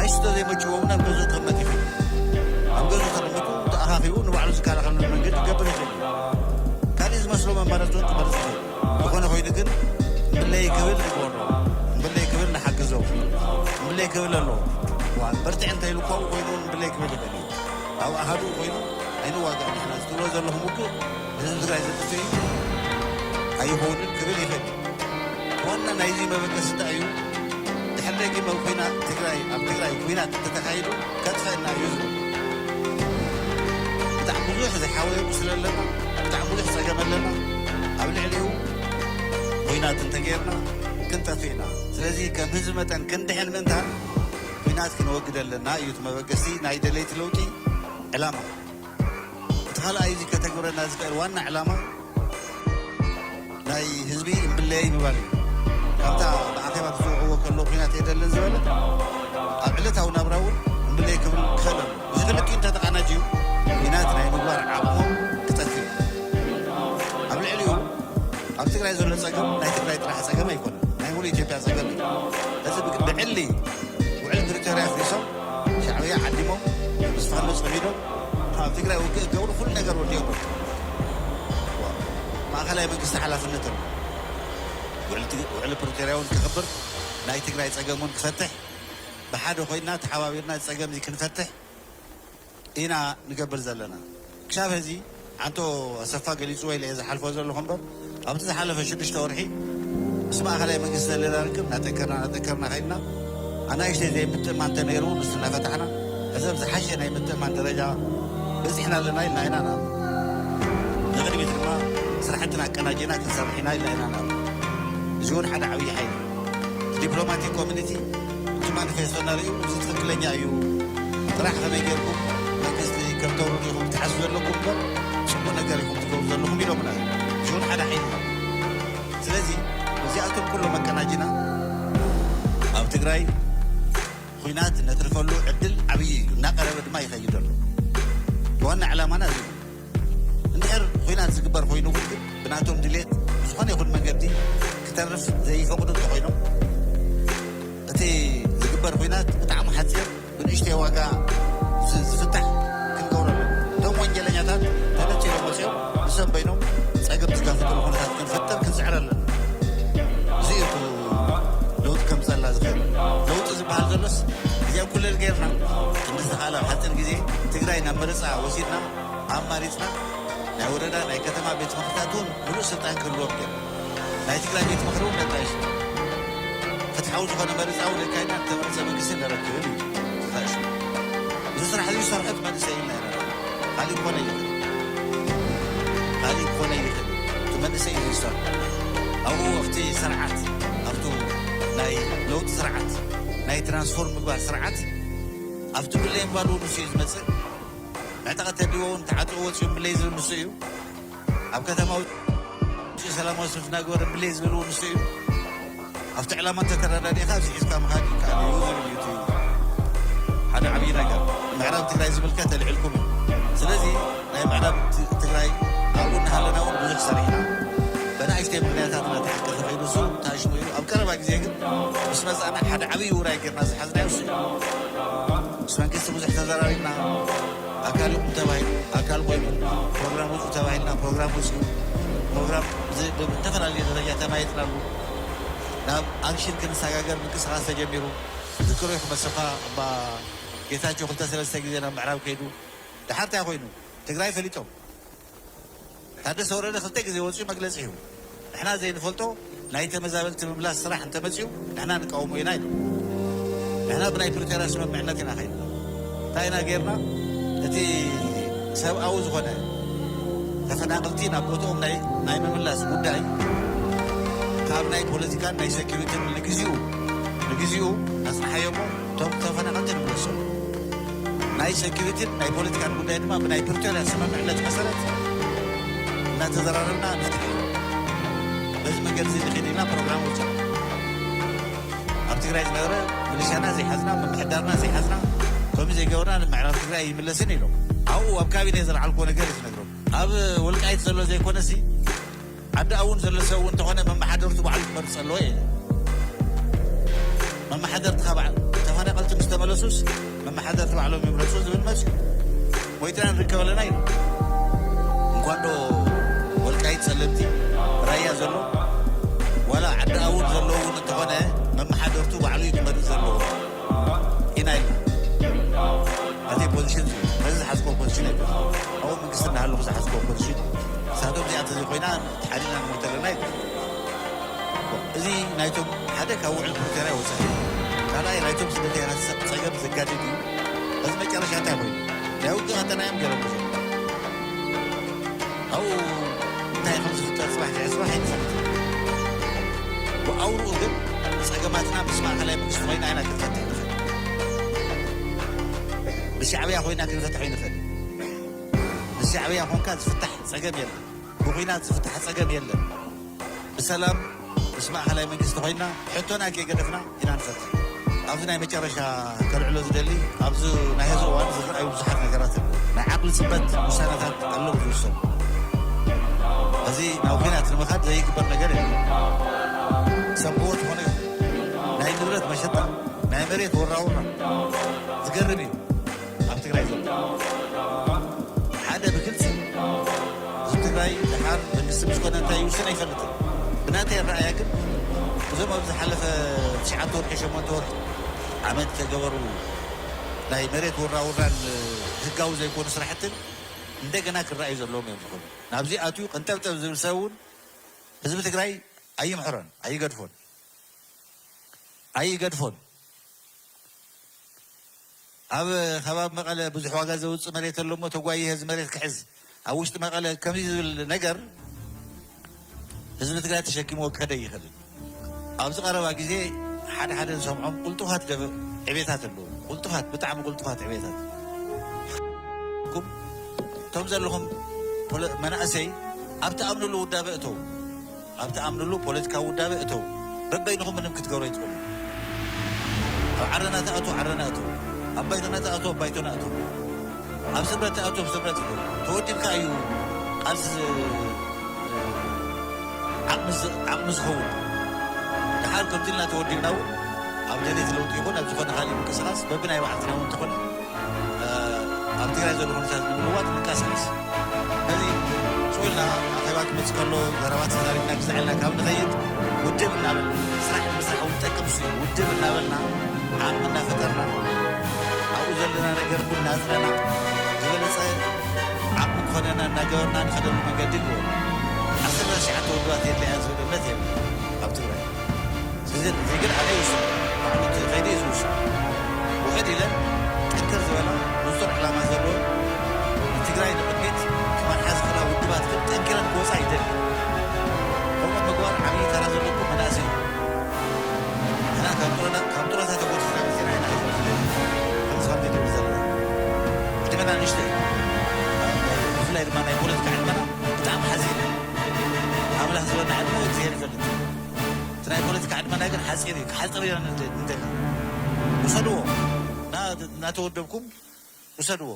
ኣይስቶ ዘይመችዎ እውን ኣብ ገዝኡ ክቕመጥ ይኽእል። ኣብ ገዝኡ ተቐሚጡ ተኣኻኺቡ ንባዕሉ ዝከላኸለሉ መንገዲ ክገብር ይኽእል እዩ። ካልእ ዝመስሎ መማረፂ እውን ክመርፅ ይኽእል። ዝኾነ ኮይኑ ግን እምብለይ ክብል ንግበሮ፣ እምብለይ ክብል ንሓግዞ፣ እምብለይ ክብል ኣለዎ። ዋ፣ በርትዕ እንተ ኢሉ እኳ ኮይኑ እውን እምብለይ ክብል ይኽእል እዩ። ኣብ ኣሃዱ ኮይኑ ኣይንዋጋእ ንሕና፣ እዚ ትብሎ ዘለኹም ውግእ ንህዝቢ ትግራይ ዘጥፍእ እዩ፣ ኣይኸውንን ክብል ይኽእል እዩ። ዋና ናይዚ መበገሲ እንታይ እዩ? ድሕሪ ደጊም ኣብ ኩናት ትግራይ፣ ኣብ ትግራይ ኩናት እንተተኻይዱ ከጥፈና እዩ ዝብል። ብጣዕሚ ብዙሕ ዝሓወየ ቁስሊ ኣለና፣ ብጣዕሚ ብዙሕ ጸገም ኣለና። ኣብ ልዕሊኡ ኩናት እንተጌርና ክንጠፍእ ኢና። ስለዚ ከም ህዝቢ መጠን ክንድሕን ምእንታን ኩናት ክንወግድ ኣለና እዩ እቲ መበገሲ ናይ ደለይቲ ለውጢ ዕላማ። እቲ ካልኣይ እዚ ከተግብረና ዝኽእል ዋና ዕላማ ናይ ህዝቢ እምብለይ ምባል እዩ። ካብታ ብኣኼባ ክፅውዕዎ ከለዉ ኩናት የደልን ዝበለ ኣብ ዕለታዊ ናብራ እውን እምብለይ ክብል ክኽእል ኣለዎ። እዚ ክልቲኡ እንተተቓናጅዩ ኩናት ናይ ምግባር ዓቕሞም ክጠፍእ እዩ። ኣብ ልዕሊኡ ኣብ ትግራይ ዘሎ ፀገም ናይ ትግራይ ጥራሕ ፀገም ኣይኮነን፣ ናይ ሙሉእ ኢትዮጵያ ፀገም እዩ። እዚ ብዕሊ ውዕል ፕሪቶርያ ኣፍሪሶም ሻዕብያ ዓዲሞም ምስ ፋኖ ፀሚዶም ኣብ ትግራይ ውግእ ክገብሩ ኩሉ ነገር ወዲኦም። ማእኸላይ መንግስቲ ሓላፍነት ኣሎ። ውዕል ፕሪቶርያ እውን ክኽብር፣ ናይ ትግራይ ፀገም እውን ክፈትሕ፣ ብሓደ ኮይና ተሓባቢርና እዚ ፀገም እዚ ክንፈትሕ ኢና ንገብር ዘለና። ክሻብ ሕዚ ዓንቶ ኣሰፋ ገሊፅዎ ኢለ እየ ዝሓልፎ ዘለኹ እምበር፣ ኣብቲ ዝሓለፈ ሽዱሽተ ወርሒ ምስ ማእኸላይ መንግስቲ ዘለና ርክብ እናጠንከርና እናጠንከርና ከይድና፣ ኣናእሽተይ ዘይምትእማን እንተነይሩ እውን ንሱ እናፈታሕና፣ ሕዚ ኣብ ዝሓሸ ናይ ምትእማን ደረጃ በፂሕና ኣለና ኢልና ኢና ንኣምን። ንቕድሚት ድማ ስራሕትና ኣቀናጂና ክንሰርሕ ኢና ኢልና ኢና ንኣምን። እዚ እውን ሓደ ዓብዪ ሓይሊ ዲፕሎማቲክ ኮሚኒቲ እቲ ማኒፌስቶና ርእዩ እዚ ትኽክለኛ እዩ፣ ጥራሕ ከመይ ጌርኩም መንግስቲ ከም ተውርዱ ኢኹም ትሓስቡ ዘለኩም እምበር ፅቡቅ ነገር ኢኹም ትገብሩ ዘለኹም ኢሎምና እዩ። እዚ እውን ሓደ ሓይሊ እዩ። ስለዚ እዚኣቶም ኩሎም ኣቀናጂና ኣብ ትግራይ ኩናት ነትርፈሉ ዕድል ዓብዪ እዩ፣ እናቀረበ ድማ ይኸይድ ኣሎ። ዋና ዕላማና እዚ እዩ። እንድሕር ኩናት ዝግበር ኮይኑ እውን ግን ብናቶም ድሌት ብዝኾነ ይኹን መንገዲ ክተርፍ ዘይፈቕዱ እንተኾይኖም፣ እቲ ዝግበር ኩናት ብጣዕሚ ሓፂር ብንእሽተይ ዋጋ ዝ-፣ ዝፍታሕ ክንገብሮ ኣለና። እቶም ወንጀለኛታት ተነፂሎም ወፂኦም ንሶም በይኖም ፀገም ዝጋፍጥሉ ኩነታት ክንፈጥር ክንፅዕር ኣለና። እዚ እዩ እቲ ለውጢ ከምፀላ ዝኽእል። ለውጢ ዝበሃል ዘሎስ እዚኣ ኩለን ጌርና ክንዲ ዝተኻለ ኣብ ሓፂር ግዜ ትግራይ ናብ መረፃ ወሲድና ኣማሪፅና ናይ ወረዳ ናይ ከተማ ቤት ምኽርታት እውን ምሉእ ስልጣን ክህልዎም ገይሩ ናይ ትግራይ ቤት ምኽሪ እውን ነጣይሽ ሓው ዝኾነ መርጻዊ ለካይና እተመርጸ መንግስቲ ንረክብ እዩ። ታሽ እዚ ስራሕ እዚ ሰርሐት መንእሰይ ኢልና ኢና። ካሊእ ክኾነ ይኽእል። ካሊእ ክኾነ ይኽእል። እቲ መንእሰይ እዩ ዝሰርሕ። ኣብኡ ኣብቲ ስርዓት፣ ኣብቱ ናይ ለውጢ ስርዓት፣ ናይ ትራንስፎርም ምግባር ስርዓት፣ ኣብቲ ብለይ ምባሉ ንሱ እዩ ዝመጽእ። ዕጠቐት ተድልዎ እውን ተዓጥዎ ወፂኡ ብለይ ዝብል ንሱ እዩ። ኣብ ከተማ ውፅኡ ሰላማዊ ሰልፊ እናገበረ ብለይ ዝብል እውን ንሱ እዩ። ኣብቲ ዕላማ እንተተረዳዲእካ ኣብዚ ሒዝካ ምኻድ ይከኣል እዩ ዝብል እዩ እቲ ሓደ ዓብዪ ነገር። ምዕራብ ትግራይ ዝብልካ ተልዒልኩም እዩ። ስለዚ ናይ ምዕራብ ት-፣ ትግራይ ኣብኡ እናሃለና እውን ብዙሕ ሰሪሕና። በናእሽተይ ምኽንያታት እናተሓቀፈ ከይዱ እሱ ተኣሽሙ እዩ። ኣብ ቀረባ ግዜ ግን ምስ መፃና ሓደ ዓብዪ ውራይ ጌርና ዝሓዝናዮ እሱ እዩ። ምስ መንግስቲ ብዙሕ ተዘራሪብና። ኣካል ይኹን ተባሂሉ፣ ኣካል ኮይኑ፣ ፕሮግራም ውፅኡ ተባሂልና፣ ፕሮግራም ውፅኡ። ፕሮግራም ዝ-፣ ብ-፣ ብተፈላለየ ደረጃ ተማየጥናሉ። ናብ ኣክሽን ክንሰጋገር ምንቅስቃስ ተጀሚሩ። ዝክሮ ይኹን መሰኻ እባ ጌታቸው ክልተ ሰለስተ ግዜ ናብ ምዕራብ ከይዱ። ድሓር እንታይ ኮይኑ? ትግራይ ፈሊጦም። ታደሰ ወረደ ክልተ ግዜ ወፂኡ መግለፂ ሂቡ። ንሕና ዘይንፈልጦ ናይ ተመዛበልቲ ምምላስ ስራሕ እንተመፂኡ ንሕና ንቃወሞ ኢና ኢሉ። ንሕና ብናይ ፕሪቶርያ ስምምዕነት ኢና ኸይድና። እንታይ ኢና ጌርና? እቲ ሰብኣዊ ዝኾነ ተፈናቐልቲ ናብ ቦትኦም ናይ፣ ናይ ምምላስ ጉዳይ ካብ ናይ ፖለቲካን ናይ ሴኪሪቲን ንግዚኡ፣ ንግዚኡ ኣጽንሓዮ እሞ እቶም ተፈናቐልቲ ንምለሶም። ናይ ሴኪሪቲን ናይ ፖለቲካን ጉዳይ ድማ ብናይ ፕሪቶርያ ስምምዕነት መሰረት እናተዘራረብና ንፍትሕ። በዚ መንገዲ እዚ ንኸይድ ኢልና ፕሮግራም ወፂኡ። ኣብ ትግራይ ዝነበረ ሚሊሻና ዘይሓዝና፣ ምምሕዳርና ዘይሓዝና፣ ከምኡ ዘይገበርና ንምዕራብ ትግራይ ኣይምለስን ኢሎም። ኣብኡ ኣብ ካቢኔ ዝለዓልክዎ ነገር እዩ ዝነግሮም። ኣብ ወልቃይት ዘሎ ዘይኮነሲ ዓዲ ኣውን ዘሎ ሰብ እውን እንተኾነ መመሓደርቱ ባዕሉ ክመርፅ ኣለዎ እየ። መመሓደርትኻ ባዕ-፣ ተፈናቐልቲ ምስ ተመለሱስ መመሓደርቲ ባዕሎም ይምረፁ ዝብል መፅዩ። ሞይትና ንርከብ ኣለና ኢሉ። እንኳን ዶ ወልቃይት፣ ጸለምቲ፣ ራያ ዘሎ ዋላ ዓዲ ኣውን ዘሎ እውን እንተኾነ መመሓደርቱ ባዕሉ እዩ ክመርፅ ዘለዎ ኢና ኢልና። ናተይ ፖዚሽን እዩ። ነዚ ዝሓዝኮ ፖዚሽን ኣይኮነ። ኣብኡ መንግስቲ እናሃለኹ ዝሓዝኮ ፖዚሽን። ንሳቶም እዚኣ እንተዘይኮይና ተሓሊልና ንሞት ኣለና ይብል። እዚ ናይቶም ሓደ ካብ ውዕል ፕሪቶርያ ወፃኢ። ካልኣይ ናይቶም ስደተኛታት ጸገም ዘጋድድ እዩ። በዚ መጨረሻ እንታይ ኮይኑ? ናይ ውግእ ቀጠና እዮም ገይሮም ብዙ። ኣብኡ እንታይ ከም ዝፍጠር ጽባሕ ድሕሪ ጽባሕ ኣይንፈልጥ። ብኣውርኡ ግን ጸገማትና ምስ ማእኸላይ መንግስቲ ኮይና ኢና ክንፈትሕ ንኽእል። ብሻዕብያ ኮይና ክንፈትሕ ኣይንኽእል። ብሻዕብያ ኮንካ ዝፍታሕ ጸገም የለን። ብኹናት ዝፍታሕ ጸገም የለን። ብሰላም ምስ ማእኸላይ መንግስቲ ኮይና ሕቶና ከይገደፍና ኢና ንፈትሕ። ኣብዚ ናይ መጨረሻ ከልዕሎ ዝደሊ፣ ኣብዚ ናይ ሕዚ እዋን ዝረኣዩ ብዙሓት ነገራት ኣለዉ። ናይ ዓቕሊ ጽበት ውሳነታት ኣለዉ ዝውሰኑ። እዚ ናብ ኲናት ንምኻድ ዘይግበር ነገር የለን። ሰምዕዎ ዝኾነ ናይ ንብረት መሸጣ፣ ናይ መሬት ወራውራ ዝገርም እዩ። ኣብ ትግራይ ዘሎ ሓደ ብግልፂ ህዝቢ ትግራይ ደሓር መንግስቲ ምስ ኮነ እንታይ ይውስን ኣይፈልጥን። ብናተይ ኣረኣእያ ግን እዞም ኣብ ዝሓለፈ ትሽዓተ ወርሒ፣ ሸሞንተ ወርሒ ዓመት ዝተገበሩ ናይ መሬት ውራውራን ህጋዊ ዘይኮኑ ስራሕትን እንደገና ክረኣዩ ዘለዎም እዮም ዝኾኑ። ናብዚ ኣትዩ ቅንጠብጠብ ዝብል ሰብ እውን ህዝቢ ትግራይ ኣይምሕሮን፣ ኣይገድፎን፣ ኣይገድፎን። ኣብ ከባቢ መቐለ ብዙሕ ዋጋ ዘውፅእ መሬት ኣሎ እሞ ተጓይየ እዚ መሬት ክሕዝ፣ ኣብ ውሽጢ መቐለ ከምዚ ዝብል ነገር ህዝቢ ትግራይ ተሸኪምዎ ክኸደ ይኽእል። ኣብዚ ቀረባ ግዜ ሓደ ሓደ ዝሰምዖም ቅልጡፋት ገበ-፣ ዕቤታት ኣለዉ። ቅልጡፋት፣ ብጣዕሚ ቅልጡፋት ዕቤታት። ኩም-፣ እቶም ዘለኹም ፖለ-፣ መናእሰይ ኣብ ትኣምንሉ ውዳበ እተዉ። ኣብ ትኣምንሉ ፖለቲካዊ ውዳበ እተዉ። በበይንኹም ምንም ክትገብሩ ኣይትኽእሉ። ኣብ ዓረና ትኣትዉ፣ ዓረና እተዉ። ኣብ ባይቶና ትኣትዉ፣ ኣብ ባይቶና እተዉ። ኣብ ስምረት ትኣትዉ፣ ኣብ ስምረት እተዉ። ተወዲብካ እዩ ቃልሲ ዝ-፣ ዓቕሚ ዝ-፣ ዓቕሚ ዝኸውን። ደሓር ከምዚ ኢልና ተወዲብና እውን ኣብ ደሌት ለውጢ ይኹን ኣብ ዝኾነ ካሊእ ምንቅስቓስ በብናይ ባዕልትና እውን እንተኾነ እ፣ ኣብ ትግራይ ዘሎ ኩነታት ንምልዋጥ ንንቀሳቐስ። ነዚ ስቕ ኢልና ኣኼባ ክመጽእ ከሎ ዘረባ ተዛሪብና ግዛዕ ኢልና ካብ ንኸይድ፣ ውድብ እናበልና፣ ስራሕ ንምስራሕ እውን ዝጠቅም እሱ እዩ። ውድብ እናበልና፣ ዓቕሚ እናፈጠርና፣ ኣብኡ ዘለና ነገር እውን እናጽረና፣ ዝበለጸ ዓቕሚ ክኾነና እናገበርና ንኸደሉ መንገዲ ንግበር። ዓሰርተ ትሽዓተ ውድባት የድልያ ዝብል እምነት የብለይን ኣብ ትግራይ። እዚ ግን ኣነ ይውስን ባዕሉ እቲ ከይዲ እዩ ዝውስን። ውሕድ ኢለን ጥንክር ዝበላ ንጹር ዕላማ ዘለዎ ንትግራይ ንቅድሚት ክመርሓ ዝኽእላ ውድባት ግን ጠንኪረን ክወፃ ይደሊ። ከምኡ ምግባር ዓብዪ ተራ ዘለኩም መናእሰይ እዩ። ንሕና ካብ ጡረታ ካብ ጡረታ ተጎቲትና መፂና ኢና ከምዚ ከምዚ ንብል ዘለና። ዕድመና ንእሽተይ እዩ። ብፍላይ ድማ ናይ ፖለቲካ ዕድመና ብጣዕሚ ሓፂር እዩ። ኣምላኽ ዝበና ዕድመ እግዚኣብሔር ይፈልጥ። እቲ ናይ ፖለቲካ ዕድመና ግን ሓፂር እዩ። ክሓፅር ኢና ንደሊ። ውሰድዎ። እናተወደብኩም ውሰድዎ።